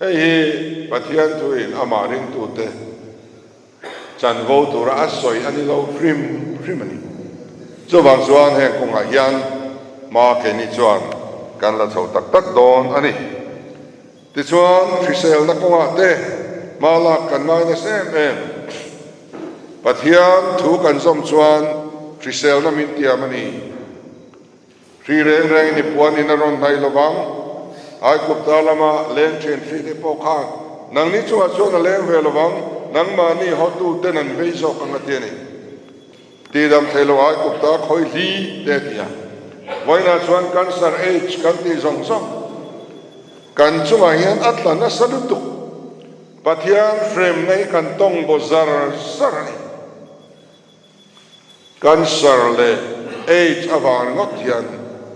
Hei hi Pathian thuin amah ringtute chanvo tura a sawi a ni lo hrim hrim a ni. Chuvang chuan heng kawngah hian hma keini chuan kan la chho tak tak dawn a ni. Tichuan hriselna kawngah te hma lak kan ngai nasa em em. Pathian thu kan zawm chuan hriselna min tiam a ni. Hri reng rengin i puan in a rawn hnaih lovang. Aigupta lama leng ṭhian hri te pawh khan nangni chungah chuan a leng ve lovang, nangmahni hotu ten an vei zawk ang a ti a ni. Tihdam thei lo Aigupta khawi hli te a ti a. Vawiinah chuan cancer AIDS kan tih zawng zawng kan chungah hian a tla nasa lutuk. Pathian hremna hi kan tawng baw zar zar a ni. Cancer leh AIDS avang ringawt hian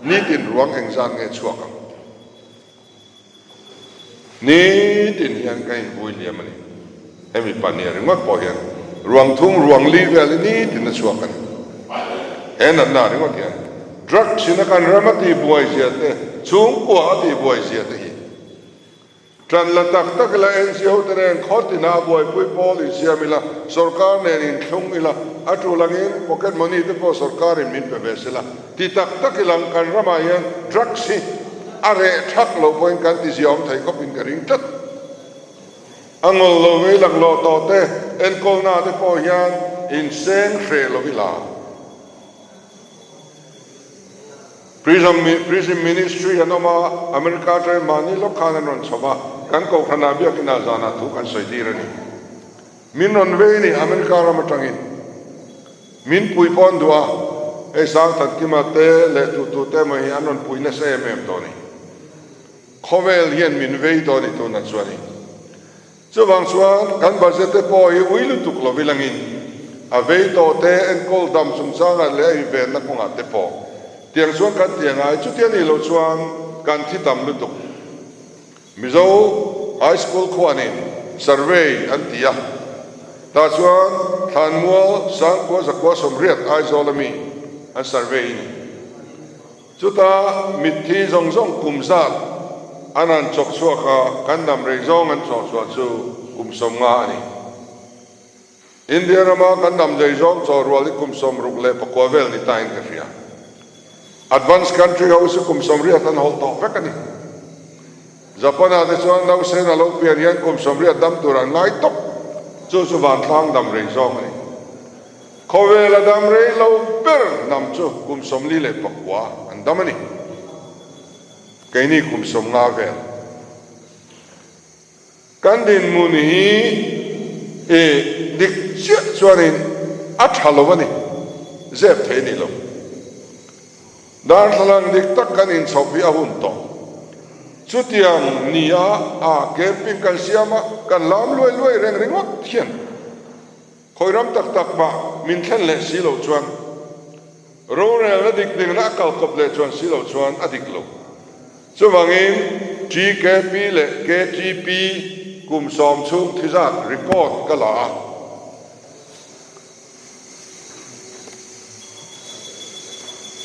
nitin ruang engzat nge chhuak ang? Nitin hian ka invui liam a ni. Hemi pahnih ringawt pawh hian ruang thum ruang li vel hi nitin a chhuak a ni. He natna ringawt hian drugs in a kan ram a tihbuai zia te, chhungkua a tihbuai zia te hi. Ṭan la tak tak ila, NGO te nen khaw tinah a buaipui pawl insiam ila, sorkar nen inthlung ila, a ṭul angin pocket money te pawh sorkarin min pe ve sela. Ti tak tak ilang kan ramah hian drugs hi a reh ṭhak loh pawhin kan ti ziaawm thei khawpin ka ring tlat. A ngawlh lo vei laklawh tawh te enkawlna te pawh hian inseng hreh lo ila. Prison Prison Ministry an awm a, America atangin mahni lawk khan an rawn chho va, kan Kohhranah biakinah zanah thu kan sawi tir a ni. Min rawn vei ni America ram atangin min pui pawh an duh a, hei Sangthatkima te leh tutute emaw hi an rawn pui nasa em em tawh a ni. Khawvel hian min vei tawh a ni tunah chuanin. Chuvang chuan kan budget te pawh hi ui lutuk lo vilangin a vei tawh te enkawl dam chungchangah leh a invenna kawngah te pawh tiang chuan kan ti angai. Chuti a nih loh chuan kan thi tam lutuk. Mizo High School khuanin survey an ti a, tah chuan Thlanmual Sangkua Zakua 80 Aizawl ami an survey a ni. Chuta mitthi zawng zawng kum zat an han chawk chhuak a, kan dam rei zawng an chawh chhuah chu kum 50 a ni. India rama kan dam rei zawng chawh rual hi kum 64 vel ni tain ka hria. Advance country ho chu kum 80 an hawlh tawh vek a ni. Japan ah te chuan nausen a lo pian hian kum 80 dam tur an ngai tawp, chu chu vantlang dam rei zawng a ni. Khawvel a dam rei lo ber hnam chu kum 49 an dam a ni. Keini kum 50 vel. Kan dinhmun hi i dik chiah chuanin a tha lo a ni, zep thei a ni lo. Darthlalang dik tak kan inchhawp hi a hun tawh. Chutiang nia a camping kan siam a, kan lam luai luai reng ringawt hian Khawi ram tak tak mah min thlen leh si lo chuan, rorelna dik nihna a kal kawp leh chuan si lo chuan a dik lo. Chuvangin TKP leh KTP kum sawm chhung thi zat record ka la a.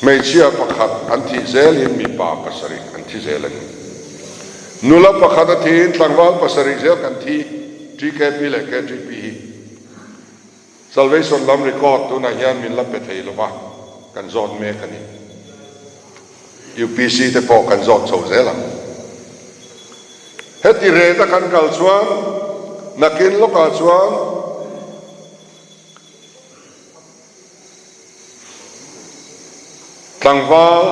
Hmeichhia pakhat an thih zelin mipa pasarih an thi zel a ni. Nula pakhat a thihin tlangval pasarih zel kan thi, TKP leh KTP hi. Salvation lam record tunah hian min la pe thei lova, kan zawt mek a ni. UPC te pawh kan zawt chho zel ang. Heti reta kan kal chuan nakin lawkah chuan, Tlangval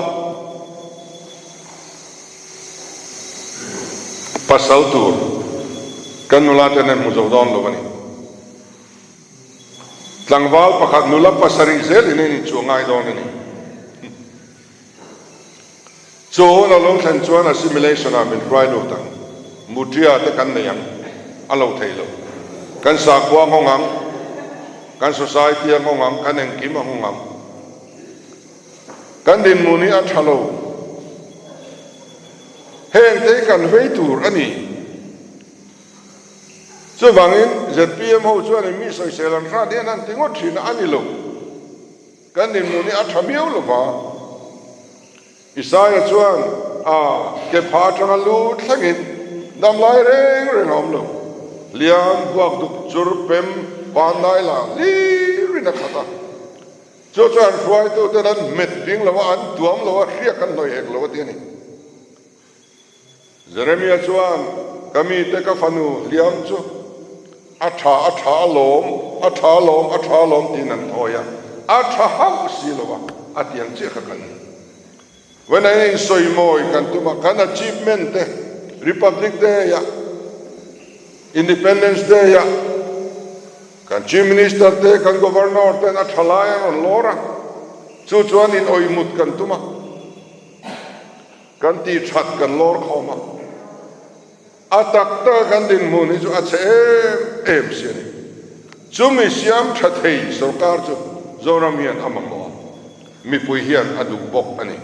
pasal tur kan nula ten an hmu zo dawn lo a ni. Tlangval pakhat nula pasarih zel in an inchuah ngai dawn a ni. Chu hun a lo thlen chuan assimilation ah min hruai lut ang. Mutia te kan nei ang. A lo thei lo. Kan sakhua a nghawng ang. Kan society a nghawng ang. Kan engkim a nghawng ang. Kan dinhmun hi a tha lo. Heng te hi kan vei tur a ni. Chuvangin zpm ho chuan mi sawisel an hrat hian an ti ngawt thin a, a ni lo. Kan dinhmun hi a tha miau lo va. Isaia chuan a ke pha atanga lu thlengin damlai reng reng a awm lo. Hliam buak duk chur pem pangngai la hlirin a khat a. Chu chuan hruaituten an hmet ding lo a, an tuam lo a, hriak an hnawih hek lo a ti a ni. Jeremia chuan, Ka mite ka fanu hliam chu a tha, a tha alawm, a tha alawm, a tha alawm tiin an thawi a, a tha hauh si lo a, a ti ang chiah kha kan ni. When a insawi mawi kan tum a, kan achievement te, Republic Day-ah, Independence Day-ah, kan Chief Minister te, kan Governor ten a tha lai an rawn lawr a, chu chuan in awihmut kan tum a. Kan tih that kan lawr khawm a, a tak taka kan dinhmun hi chu a chhe em em si a ni. Chumi siam tha thei sorkar chu Zoram hian a mamawh a, mipui hian a duh bawk a ni.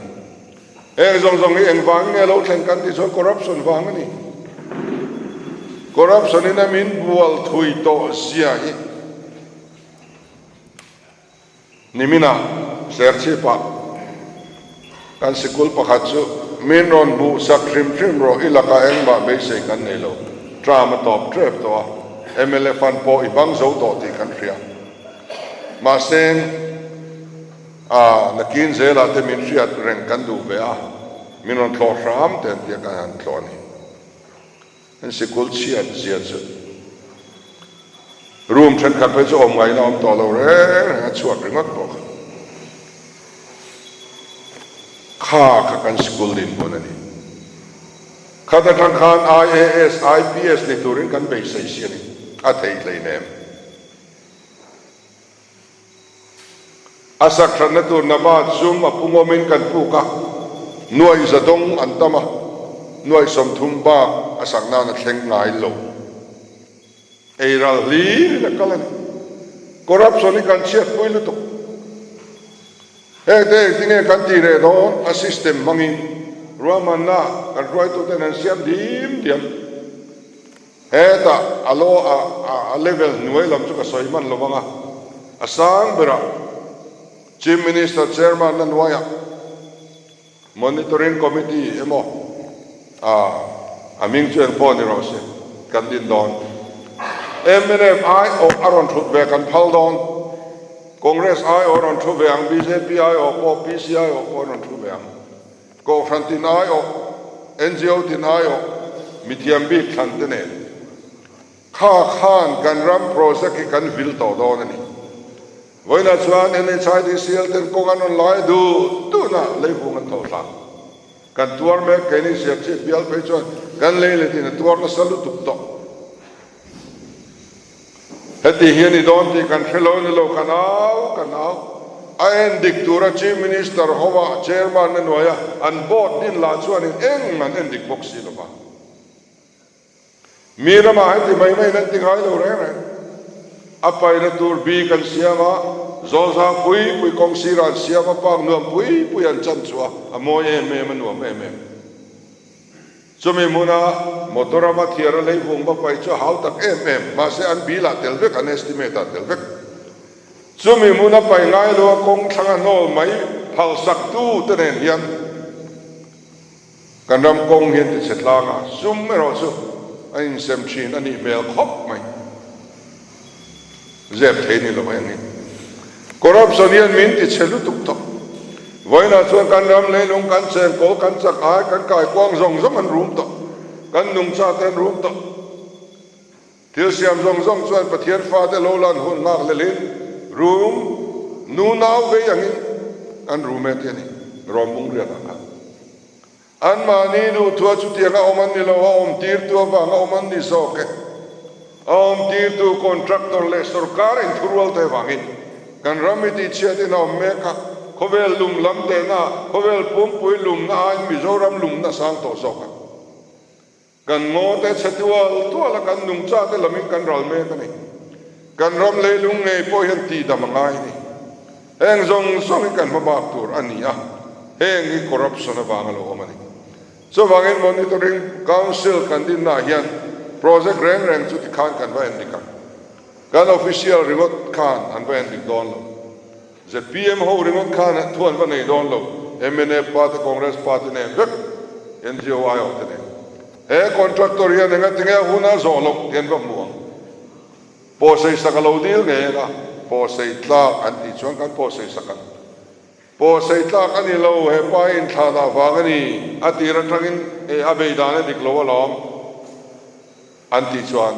Heng zawng zawng hi engvang nge lo thleng kan tih chuan corruption vang a ni. Corruption in a min bual thui tawh zia hi. Nimina Serchhip-ah. Kan sikul pakhat chu min rawn hmuh sak hrim hrim rawh, i lakah engmah beisei kan nei lo. Term a tawp tep tawh a, mla fund pawh i bang zo tawh tih kan hria. Mahse, a nakin zelah te min hriat reng kan duh ve a, min rawn thlawh hram te an tia kan han thlawh a ni. An sikul chhiat zia chu room thenkhat phei chu awm ngaihna awm tawh lo reng reng a chhuat ringawt bawk a. Kha kha kan sikul dinhmun a ni. Khat atang khan IAS, IPS ni turin kan beisei si a ni. A thei hleinem. A sak thatna tur Naba zum a pungawmin kan puk a, nuaih za dawng an tam a, nuaih 30 bak a sak nan a thleng ngai lo. Ei ral hlirin a kal a ni. Corruption hi kan chhiatpui lutuk. Hengte engtinge kan tih reh dawn? A system hmangin ruahmanna kan hruaituten an siam dim diam. Hetah a law a a level hnuai lam chu ka sawi hman lo vang a, a sang berah Chief Minister Chairman na hnuaiah Monitoring Committee emaw a a hming chu eng pawh ni rawh se kan din dawn. Mnf aiawh a rawn thut ve kan phal dawn. Congress aiawh a rawn thu ve ang, bjp aiawh pawh, PC aiawh pawh a rawn thu ve ang. Kohhran tin aiawh, ngo tin aiawh, mithiam bik thlan te nen kha khan kan ram project hi kan vil tawh dawn a ni. Vawiinah chuan NHIDCL ten kawng an rawn lai duh duhna leivung an tho hlah. Kan tuar mek, keini Siamchhip bial phei chuan kan lei letin a tuar nasa lutuk tawh. Heti hi a ni dawn tih kan hre lo ni lo, kan au kan au. A en dik tura Chief Minister hova Chairman na hnuaia an board din lah chuanin eng an en dik bawk si lova. Mi ramah heti mai maiin an ti ngai lo reng reng. A paina tur bik an siam a, zawlzang pui pui kawng sirah an siam a, park nuam pui pui an chan chhuah a, a mawi em em, a nuam em em. Chumi hmuna motor a va thiar a leivung va paih chu a hau tak em em, mahse an bill ah tel vek, an estimate ah tel vek. Chumi hmuna paih ngai lo a kawng thlang a hnawl mai phal sak tu te nen hian kan ram kawng hian ti chhe tlang a, sum erawh chu a insem thin a nih hmel khawp mai. Zep thei ni lo eng hi. Corruption hian min ti chhe lutuk tawh. Vawiinah chuan kan ram leilung, kan chengkawl, kan chak ai, kan kaikuang zawng zawng an rum tawh. Kan nungcha te an rum tawh. Thil siam zawng zawng chuan Pathian fate lo lan hun nghak lelin rum nu nau vei angin an rum e ti a ni. Rawm bung riat ah khan. Anmahni duhthua chutianga awm an ni lo, a awmtirtu avanga awm an ni zawk e. A awmtirtu contractor leh sorkar inthurual te avangin kan ram hi tihchhiatin a awm mek a, khawvel lum lam tehna, khawvel pumpui lumna aiin Mizoram lumna sang tawh zawk a. Kan ngaw te chhe tual tual a, kan nungcha te lamin kan ral mek a ni. Kan ram leilung ngei pawh hian tihdam a ngai a ni. Heng zawng zawng hi kan hma bak tur a ni a, heng hi corruption avanga lo awm a ni. Chuvangin Monitoring Council kan dinnaah hian project reng reng chu tikhan kan va endik ang. Kan official ringawt khan an va endik dawn lo. Zpm ho ringawt khan thu an va nei dawn lo. Mnf party, Congress party nen vek, ngo aiawh te nen. He contractor hian engatinge a hun a zawh loh tih an va hmu ang. Pawhsei sak a lo dil ngei anga, pawhsei tlak an tih chuan kan pawhsei sak ang. Pawhsei tlak a ni lo, he pa hi inthlanah vang a ni, a tir atangin eh a bei dan a dik lo alawm an tih chuan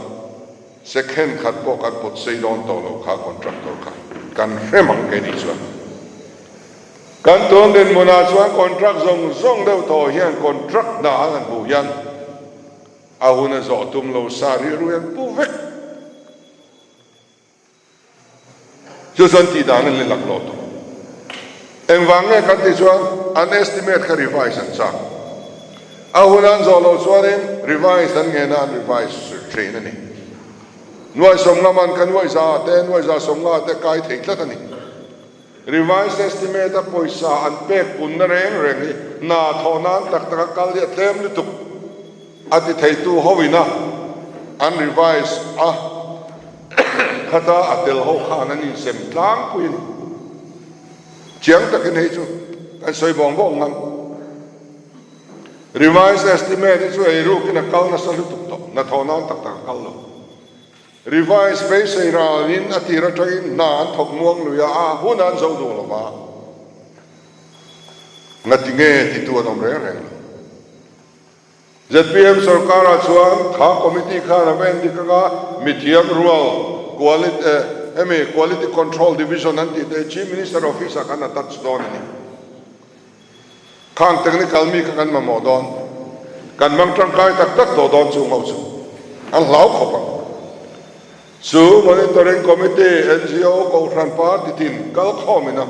second khat pawh kan pawt sei dawn tawh lo kha contractor kha kan hrem ang kei nih chuan. Kan tun dinhmunah chuan contract zawng zawng deuh tawh hian contract hna an han hmuh hian A hun a zawh tum lo sa rilru hian pu vek. Chu chuan tih dan an ni lak lo tawh. Engvang nge kan tih chuan an estimate kha revise an chak. A hun an zawh loh chuanin revise an ngen a an revise thin a ni. Nuai 50 man kha nuai za te nuai za 50 te kai thei tlat a ni. Revised estimate a pawisa an pek punna reng reng hi hna thawh nan tak taka kal hi a tlem lutuk a ti theitu ho ina an revise a khata a tel ho khan an insem tlangpui a ni. Chiang takin hei chu kan sawi bawng bawng ngam. Revised estimate hi chu eirukin a kal nasa lutuk tawh, hnathawh nan tak tak a kal lo. Revised beisei ralin a tir atangin hna an thawk muang lui a, a hun an zo duh lo va. Ngati nge titu an awm reng reng lo. Zpm sorkarah chuan kha committee khan a va endik anga mithiam rual quality hemi quality control division an tih te hi Chief Minister office ah khan a touch dawn a ni. Khang technical mi kha kan mamawh dawn, kan hmang tangkai tak tak tawh dawn chung ho chu an hlau khawp ang. Chu Monitoring Committee, NGO, Kohhran Party tin kal khawm ina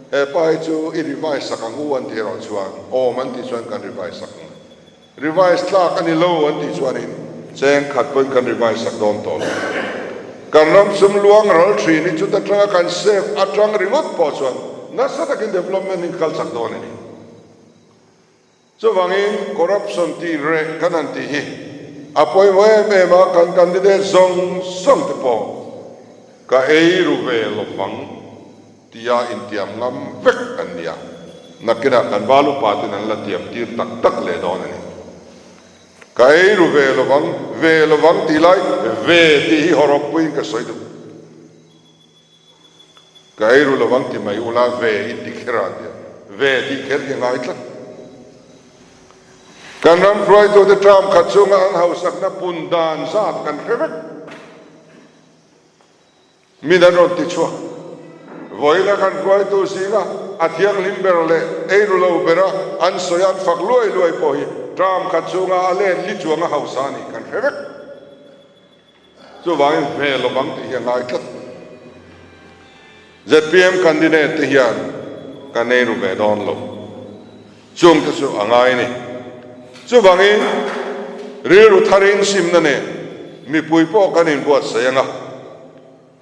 he pa hi chu i revise sak ang u an tih erawh chuan awm an tih chuan kan revise sak ang. Revise tlak a ni lo an tih chuanin cheng khat pawhin kan revise sak dawn tawh lo. Kan ram sum luang ral thin hi chuta tanga kan save atang ringawt pawh chuan nasa takin development hi kal chak dawn a ni. Chuvangin corruption tih reh kan han tih hi a pawimawh em em a, kan candidate zawng zawng te pawh ka ei ru ve lovang tia intiam ngam vek an ni a, nakinah kan val upa ten an la tiam tir tak tak leh dawn a ni. Ka ei ru ve lovang, ve lovang tih lai ve tih hi hawrawp puiin ka sawi duh. Ka ei ru lovang ti mai ula ve in ti kher a nia, ve tih kher hi a ngai tlat. Kan ram hruaitute term khat chunga an hausakna pun dan zat kan hre vek. Min an rawn ti chhuak. Vawiina kan hruaitu zinga a thianghlim ber leh ei ru lo bera an sawi an fak luai luai pawh hi term khat chunga a len li chuanga hausa a nih kan hre vek. Chuvangin hmel lovang tih hi a ngai tlat. Zpm candidate te hian kan ei ru ve dawn lo. Chung te chu a ngai a ni. Chuvangin rilru tharin simna nen mipui pawh kan inbuatsaih ang a,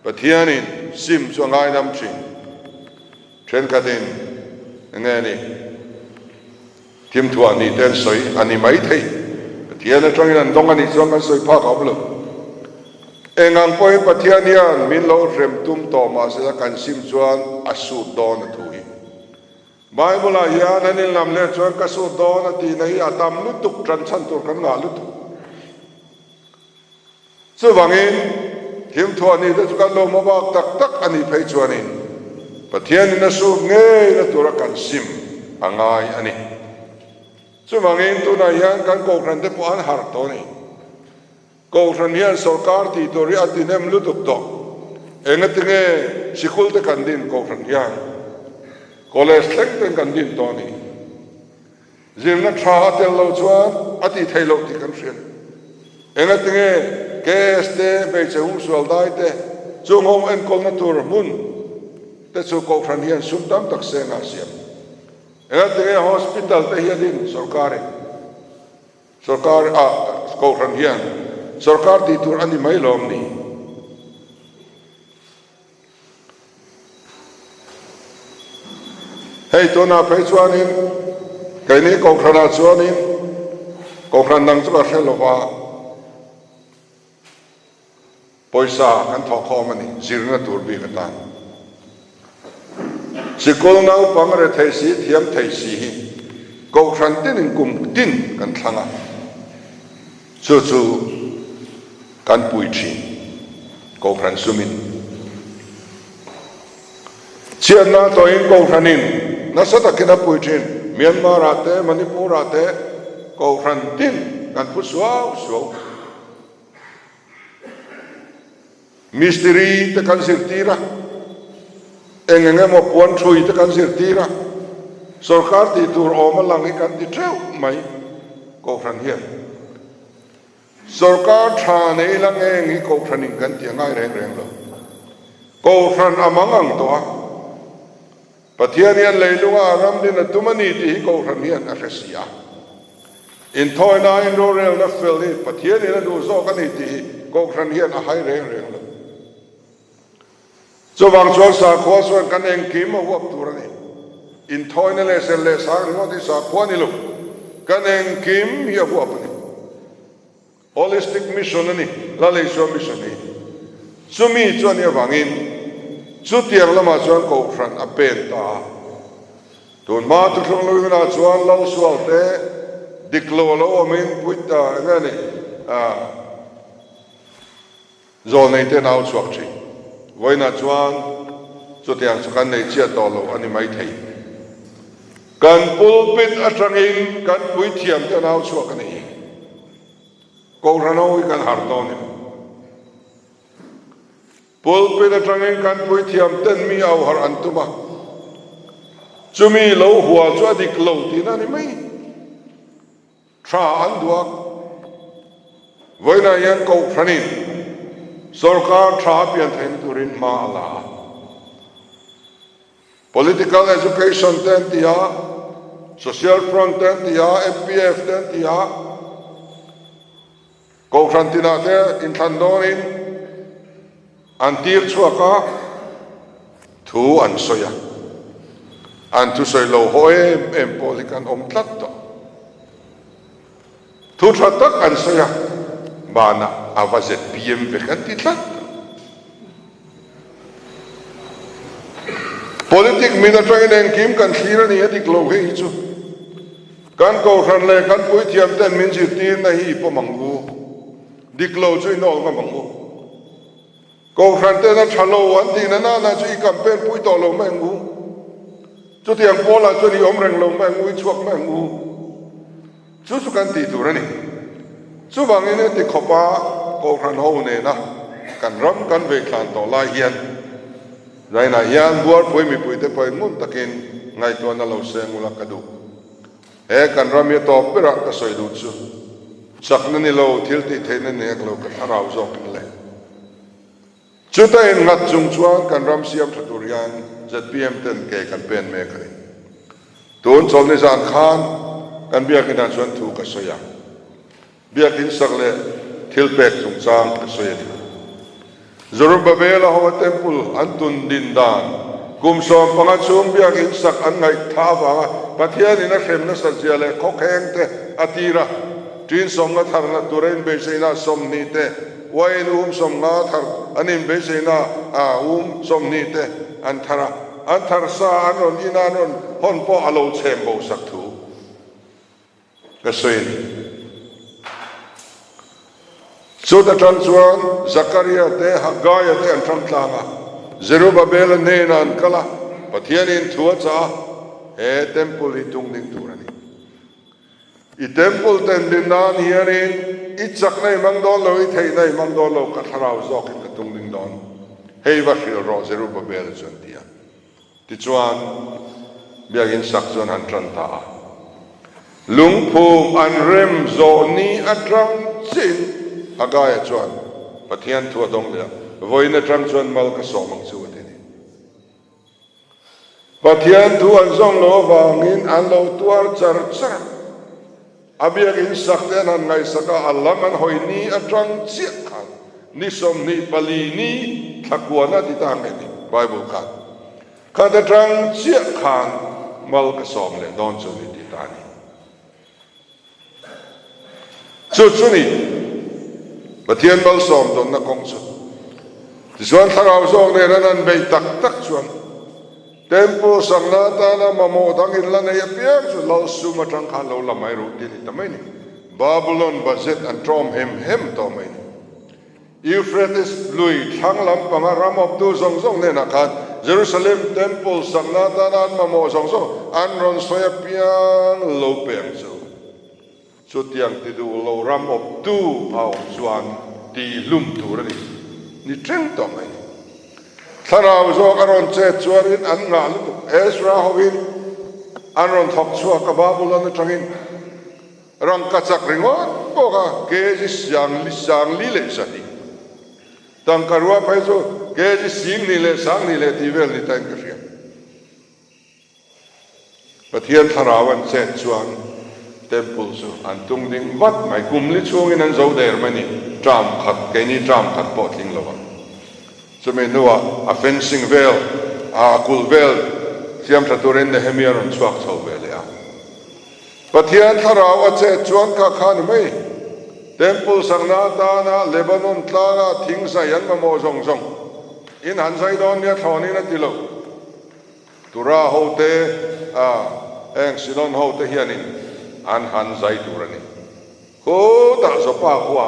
Pathianin sim chu a ngaidam thin. Thenkhatin enge ni? Thimthuah nih te an sawi a ni mai thei. Pathian atangin an dawng a nih chuan kan sawi phak a awm lo. Eng ang pawhin Pathian hian min lo hrem tum tawh mahse kan sim chuan a sut dawn a thu hi. Bible ah hian an inlam leh chuan ka sut dawn a tihna hi a tam lutuk tan chhan tur kan ngah lutuk. Chuvangin, thimthuah nih te chu kan lo hmabak tak tak a nih phei chuanin Pathianin a sut ngeina tura kan sim a ngai a ni. Chuvangin, tunah hian kan Kohhran te pawh an harh tawh a ni. Kohhran hian sorkar tih tur hi a ti nem lutuk tawh. Engatinge sikul te kan din Kohhran hian College thleng ten kan din tawh a ni. Zirna tha a tel lo chuan a tih theih loh tih kan hria. Engatinge KS te, hmeichhe humsual dai te, chung ho enkawlna tur hmun te chu Kohhran hian sum tam tak seng a siam. Engatinge hospital te hianin sorkarin sorkar ah Kohhran hian sorkar tih tur a ni mai lawm ni? Hei tunah phei chuanin keini Kohhranah chuanin Kohhran dang chu ka hre lova pawisa kan thawh khawm a ni zirna tur bik atan. Sikul naupang rethei si thiam thei si hi Kohhran tinin kum tin kan thlang a, chu chu Kan pui thin. Kohhran sumin. Chhiatna tawhin Kohhranin nasa takin a pui thin. Myanmar-ah te, Manipur-ah te Kohhran tin kan phu suau suau. Mistiri te kan zirtir a, eng eng emaw puan thui te kan zirtir a, sorkar tih tur awm a lang hi kan ti teuh mai Kohhran hian. Sorkar tha nei la ngeng hi Kohhranin kan ti a ngai reng reng lo. Kohhran a mang ang tawh a, Pathian hian leilunga a ram din a tum a ni tih hi Kohhran hian a hre si a. Inthawina inrorelna fel hi Pathianin a duh zawk a ni tih hi Kohhran hian a hai reng reng lo. Chuvang chuan sakhua chuan kan engkim a huap tur a ni. Inthawina leh sel leh sang ringawt hi sakhua a ni lo. Kan engkim hi a huap a ni. Holistic mission a ni, Lal Isua mission hi. Chumi chu a nih avangin chutiang lamah chuan Kohhran a pen ta a. Tun hma thuthlung lui hunah chuan Lal Sual te. Dik lo a lo awmin puit a eng nge ni a zawlnei te nau chhuak thin. Vawiinah chuan chutiang chu kan nei chiah tawh lo a ni maithei. Kan pulpit atangin kan puithiam te nau chhuak a ni hi. Kohhran ho hi kan harh dawn em? Pulpit atangin kan puithiam ten mi au harh an tum a, chumi lo hua chu a dik lo tihna a ni mai. Tha an duh a, vawiinah hian Kohhranin sorkar tha a pian theihna turin hma a la a. Political education te an ti a, Social Front te an ti a, MPF te an ti a. Kohhran tinah te inthlan dawnin an tir chhuak a, thu an sawi a. An thusawi lo haw em em pawh hi kan awm tlat tawh. Thu tha tak an sawi a, banah a va zpm vek an ti tlat tawh. Politic min atangin engkim kan thlir a ni a dik lo hei hi chu. Kan kohhran leh kan puithiam ten min zirtirna hi i pawm ang u. Dik lo chu i nawl ngam ang u. Kohhran ten a tha lo an tihna nana chu i campaign pui tawh lo mai ang u. Chutiang pawlah chuan i awm reng lo mai ang u, i chhuak mai ang u. Chu chu kan tih tur a ni. Chuvangin heti khawpa Kohhran ho nena kan ram kan vei thlan tawh lai hian Zainah hian Buarpui mipuite pawhin ngun takin ngaihtuahna lo seng ula ka duh. He kan ram hi a tawp berah ka sawi duh chu chakna ni lo, thil tih theihna ni hek lo ka thlarau zawkin le. Chuta innghat chung chuan kan ram siam tha tur hian zpm ten ke kan pen mek a ni. Tun chawlhni zan khan kan biakinah chuan thu ka sawi a, biakin sak leh thil pek chungchang ka sawi a ni. Zerubbabel-a hoa temple an tun din dan kum 15 chhung biakin sak an ngaihtha avanga Pathianin a hrem nasat zia leh khawkheng te a tir a, ṭin sawmna tharna tura inbeiseina 20 te Uain um 50 thar an inbeiseina a um 20 te an thar a, an thar sa an rawn in a an rawn hawn pawh a lo chhem bo sak thu ka sawi a ni. Chuta tang chuan Zakaria te Haggaia te an tang tlang a, Zerubabela hnenah an kal a, Pathianin thu a chah a, he temple hi tung ding tur a ni. I temple ten din nan hianin i chakna i hmang dawn lo, i theihna i hmang dawn lo, ka thlarau zawkin ka tung ding dawn. Hei va hrilh rawh Zerubbabel chu an ti a. Tichuan, biakinn sak chuan han tan ta a. Lungphum an rem zawh ni atang chiahin Haggai-a chuan Pathian thu a dawng leh a, Vawiin atang chuan mal ka sawm ang chu a ti a ni. Pathian thu an zawng lo avangin an lo tuar char char a. A biakinn sak te an han ngaihsak a, a lam an hawi ni atang chiah khan ni 24 ni thla kuana ti ta nge ni Bible khan khat atang chiah khan mal ka sawm leh dawn chu ni ti ta a ni. Chu chu ni Pathian malsawm dawnna kawng chu. Tichuan thlarau zawk nen an han beih tak tak chuan Temple sakna atana mamawh dang in la nei apiang chu Lal sum atang khan lo la mai ru ti ni ta mai ni. Babylon budget an tawm hem hem tawh mai ni. Euphrates lui thlang lampanga ram awptu zawng zawng hnenah khan Jerusalem Temple sakna atana an mamawh zawng zawng an rawn sawi apiang lo pe ang chu. Chutiang ti duh lo ram awptu a awm chuan tihhlum tur a ni ni teng tawh mai. Thlarau zawk a rawn chet chuanin an ngah lutuk. Ezra hoin an rawn thawk chhuak a Babylon atangin. Rangka chak ringawt bawk a, kg siang sang li leh 200. Tangka rua phei chu kg 20 leh 20 leh tih vel ni tain ka hria. Pathian thlarau an chet chuan temple chu an tung ding vat mai. Kum li chhungin an zo der mai ni. Term khat, keini term khat pawh tling lo ang. Chumi hnuah a fencing vel, a kulh vel siam tha turin Nehemia rawn chhuak chho ve leh a. Pathian thlarau a chet chuan kha kha ni mai. Temple sakna atana Lebanon tlanga thing zai an mamawh zawng zawng in han zai dawn nia thlawnin a ti lo. Tura hote a heng Sidon hote hianin. an han zai tur a ni. Khutah Joppa khua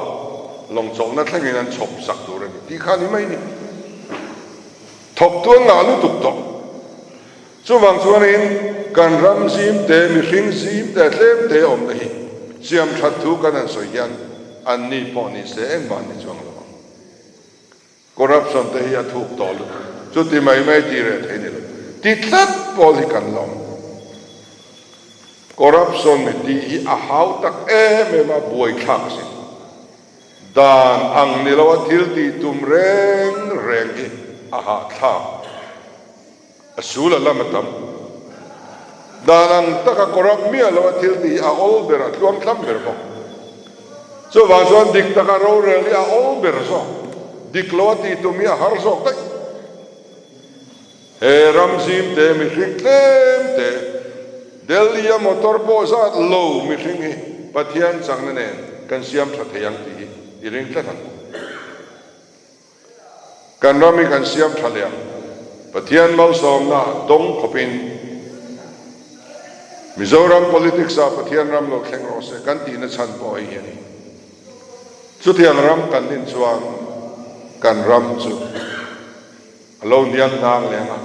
lawng chawlhna thlengin an chhawp sak tur a ni tih kha ni mai ni. Thawktu an ngah lutuk tawh. Chuvang chuanin kan ram zim te, mihring zim te, tlem te awmna hi siam that thu kan han sawi hian an ni pawh ni se engmah an ni chuang lo ang. Corruption te hi a thuk tawh lutuk. Chuti mai mai tih reh thei ni lo. Ti tlat pawl hi kan lawm. Corruption mi tih hi a hau tak em em a, buaithlak a si. Dan ang ni lo a thil tih tum reng reng hi a hahthlak. A sul a lam a tam. Dan ang taka corrupt miah lo a thil tih hi a awl ber, a tluang tlam ber bawk. Chuvang chuan dik taka rorel hi a awl ber zawk. Dik lo a tih tum hi a har zawk daih. He ram zim te mihring tlem te, Delhi a motor pawh zat lo mihring hi Pathian chakna nen kan siam tha thei ang tih hi i ring tlat ang. Kan ram hi kan siam tha leh ang. Pathian malsawmna dawng khawpin Mizoram politics ah Pathian ram lo thleng rawh se kan tihna chhan pawh hei hi a ni. Chutiang ram kan din chuan kan ram chu a lo hniang hnang leh ang a,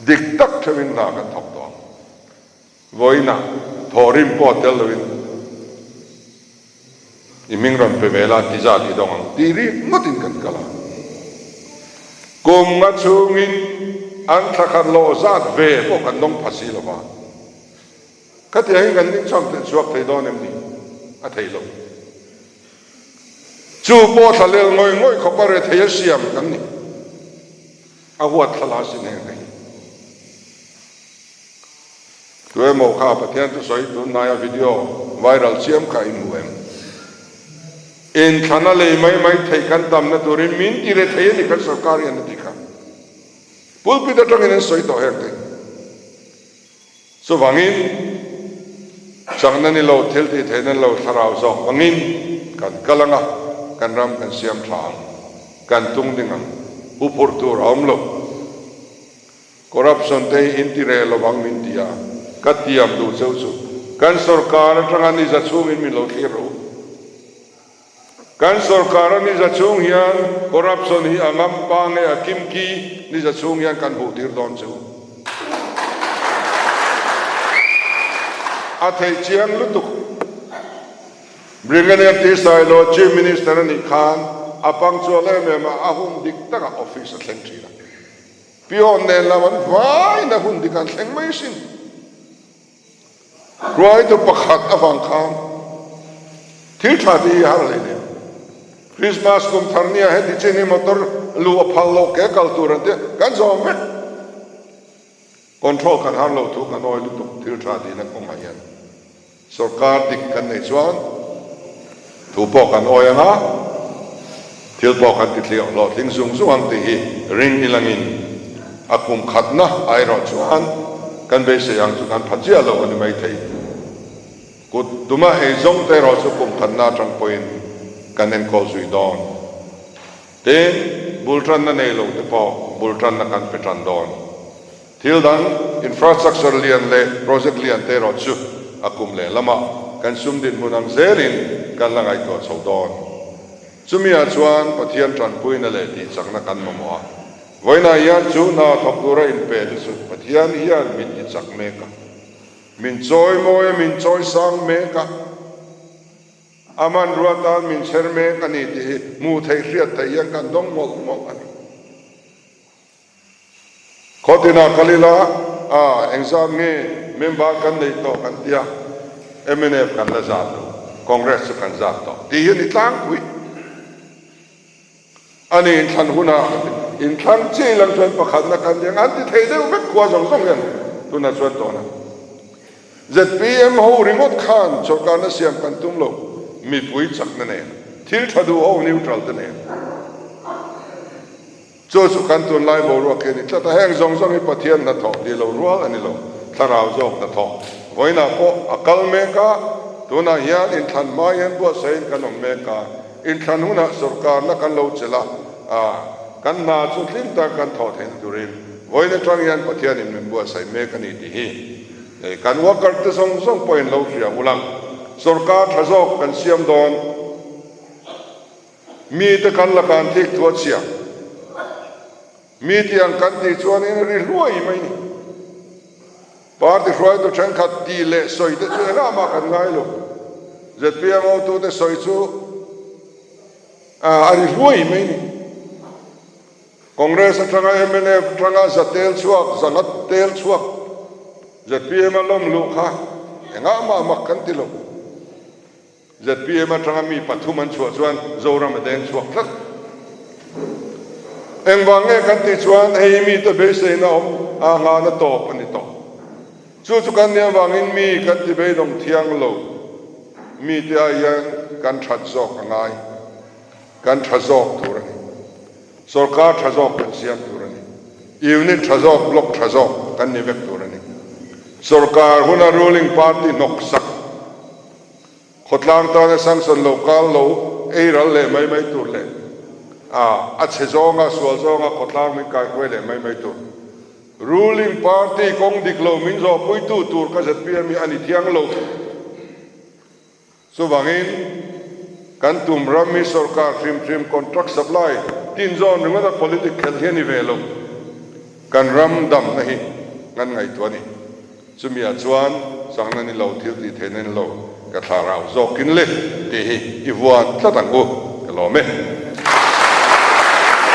dik tak theuhin hna kan thawk tawh ang. Vawiinah thawhrim pawh tel loin i hming rawn pe ve la ti zat i dawng ang tih rik ngawtin kan kal a. Kum nga chhungin an thla khat lawh zat ve pawh kan dawng pha si lo va. Khatiang hi kan ding chhuak chhuak thei dawn em ni? A thei lo. Chu pawh thla lel ngawih ngawih khawpa rethei a siam kan ni. A huat thla la sin heng hi. Tu emaw kha Pathian thusawi tunhnaia video viral chiam kha in hmu em? Inthlana lei mai mai theih kan tamna turin min ti re thei a ni kan sorkar hian a ti kha. Pulpit atangin an sawi tawh heng te. Chuvangin chakna ni lo, thil tih theihna ni lo thlarau zawk angin kan kal ang a, kan ram kan siam tha ang, kan tung ding ang, hu phurh tur a awm lo. Corruption te hi in ti reh lo vang min ti a, ka tiam duh cheu chu kan sorkar atanga ni za chhungin min lo thlir rawh u. Kan sorkar a ni za chhung hian corruption hi a ngam pa nge a kim ki ni za chhung hian kan hmuh tir dawn chu. A theih chiang lutuk. Brigadier T Sailo Chief Minister a nih khan a punctual em em a, a hun dik takah office a thleng thin a. Peon nen lam an vain a hun dik an thleng mai sin. Hruaitu pakhat avang khan thil tha tih hi har hle nen. Christmas kum thar nia heti chin hi motor luh a phal lo ke kal tur an tia kan zawm vek. Control kan har lo thu kan awi lutuk thil tha tihna kawngah hian sorkar dik kan neih chuan thu pawh kan awi ang a, thil pawh kan ti hlawhtling zung zung ang tih hi ring ilangin a kum khatna a erawh chuan kan beisei ang chu kan pha chiah lo a ni maithei. Kut tuma ei zawng te erawh chu kum khatna atang pawhin kan enkawl zui dawn. Tin, bul tanna nei lo te pawh bul tanna kan pe tan dawn. Thil dang, infrastructure lian leh project lian te erawh chu a kum leh lamah kan sum dinhmun ang zelin kan la ngaihtuah chho dawn. Chumi ah chuan Pathian tanpuina leh tihchakna kan mamawh a. Vawiinah hian chu hna thawk tura inpe te chu Pathian hian min tichak mek a, min chawi mawi a, min chawi sang mek a, a hmanrua tan min chher mek a ni tih hi hmuh theih hriat theih hian kan dawng mawlh mawlh a ni. Khawtinah kal ila, a engzat nge member kan nei tawh kan tia, mnf kan la zat lo, Congress chu kan zat tawh tih hi a ni tlangpui. A ni inthlan hunah inthlang chi lang chuan pakhatna kan ti ang, an ti thei deuh vek khua zawng zawng hian tunah chuan tawn a. Zpm ho ringawt khan sorkarna siam kan tum lo, mipui chakna nen, thil tha duh ho neutral te nen. Chu chu kan tunlai boruak hi a ni tlat a, heng zawng zawng hi Pathian hnathawh tih lo rual a ni lo, thlarau zawk hnathawh. Vawiinah pawh a kal mek a, tunah hian inthlan hma hian buatsaihin kan awm mek a, inthlan hunah sawrkarna kan lo chelh a, kan hna chu hlim tak kan thawh theihna turin vawiin atang hian Pathianin min buatsaih mek a ni tih hi. Hei kan worker te zawng zawng pawhin lo hria ula, sorkar tha zawk kan siam dawn. Mite kan la kan thik thu a chhia. Mi tiang kan tih chuanin ri hluai mai ni. Party hruaitu thenkhat tih leh sawi te chu engah mah kan ngai lo. Zpm hotute sawi chu a ri hluai mai ni. Congress atanga mnf atanga za tel chhuak, za ngat tel chhuak zpm a lawm luh kha engah mah mak kan ti lo. Zpm atanga mi pathum an chhuah chuan Zoram a deng chhuak tlat. Engvang nge kan tih chuan hei mite beiseina awm a nghahna tawp a ni tawh. Chu chu kan nih avangin mi kan ti beidawng thiang lo mite ah hian kan that zawk a ngai. Kan tha zawk tur a ni. Sorkar tha zawk kan siam tur a ni. Unit tha zawk, block tha zawk kan ni vek tur a ni. Sorkar huna ruling party hnawk sak, khawtlang tana sanction lo kal lo ei ral leh mai mai tur leh a a chhe zawnga, sual zawnga khawtlang min kaihruai leh mai mai tur. Ruling party kawng dik lo min zawhpuitu tur kha zpm hi a ni thiang lo. Chuvangin, kan tum ram hi sorkar hrim hrim contract supply tin zawn ringawt a politic khelh hi a ni ve lo. Kan ram damna hi ngan ngaihtuah a ni. Chumi ah chuan changna ni lo, thil tih theihna ni lo, ka thla rau zawkin le tih hi i vuan tlat ang u, ka lawm e.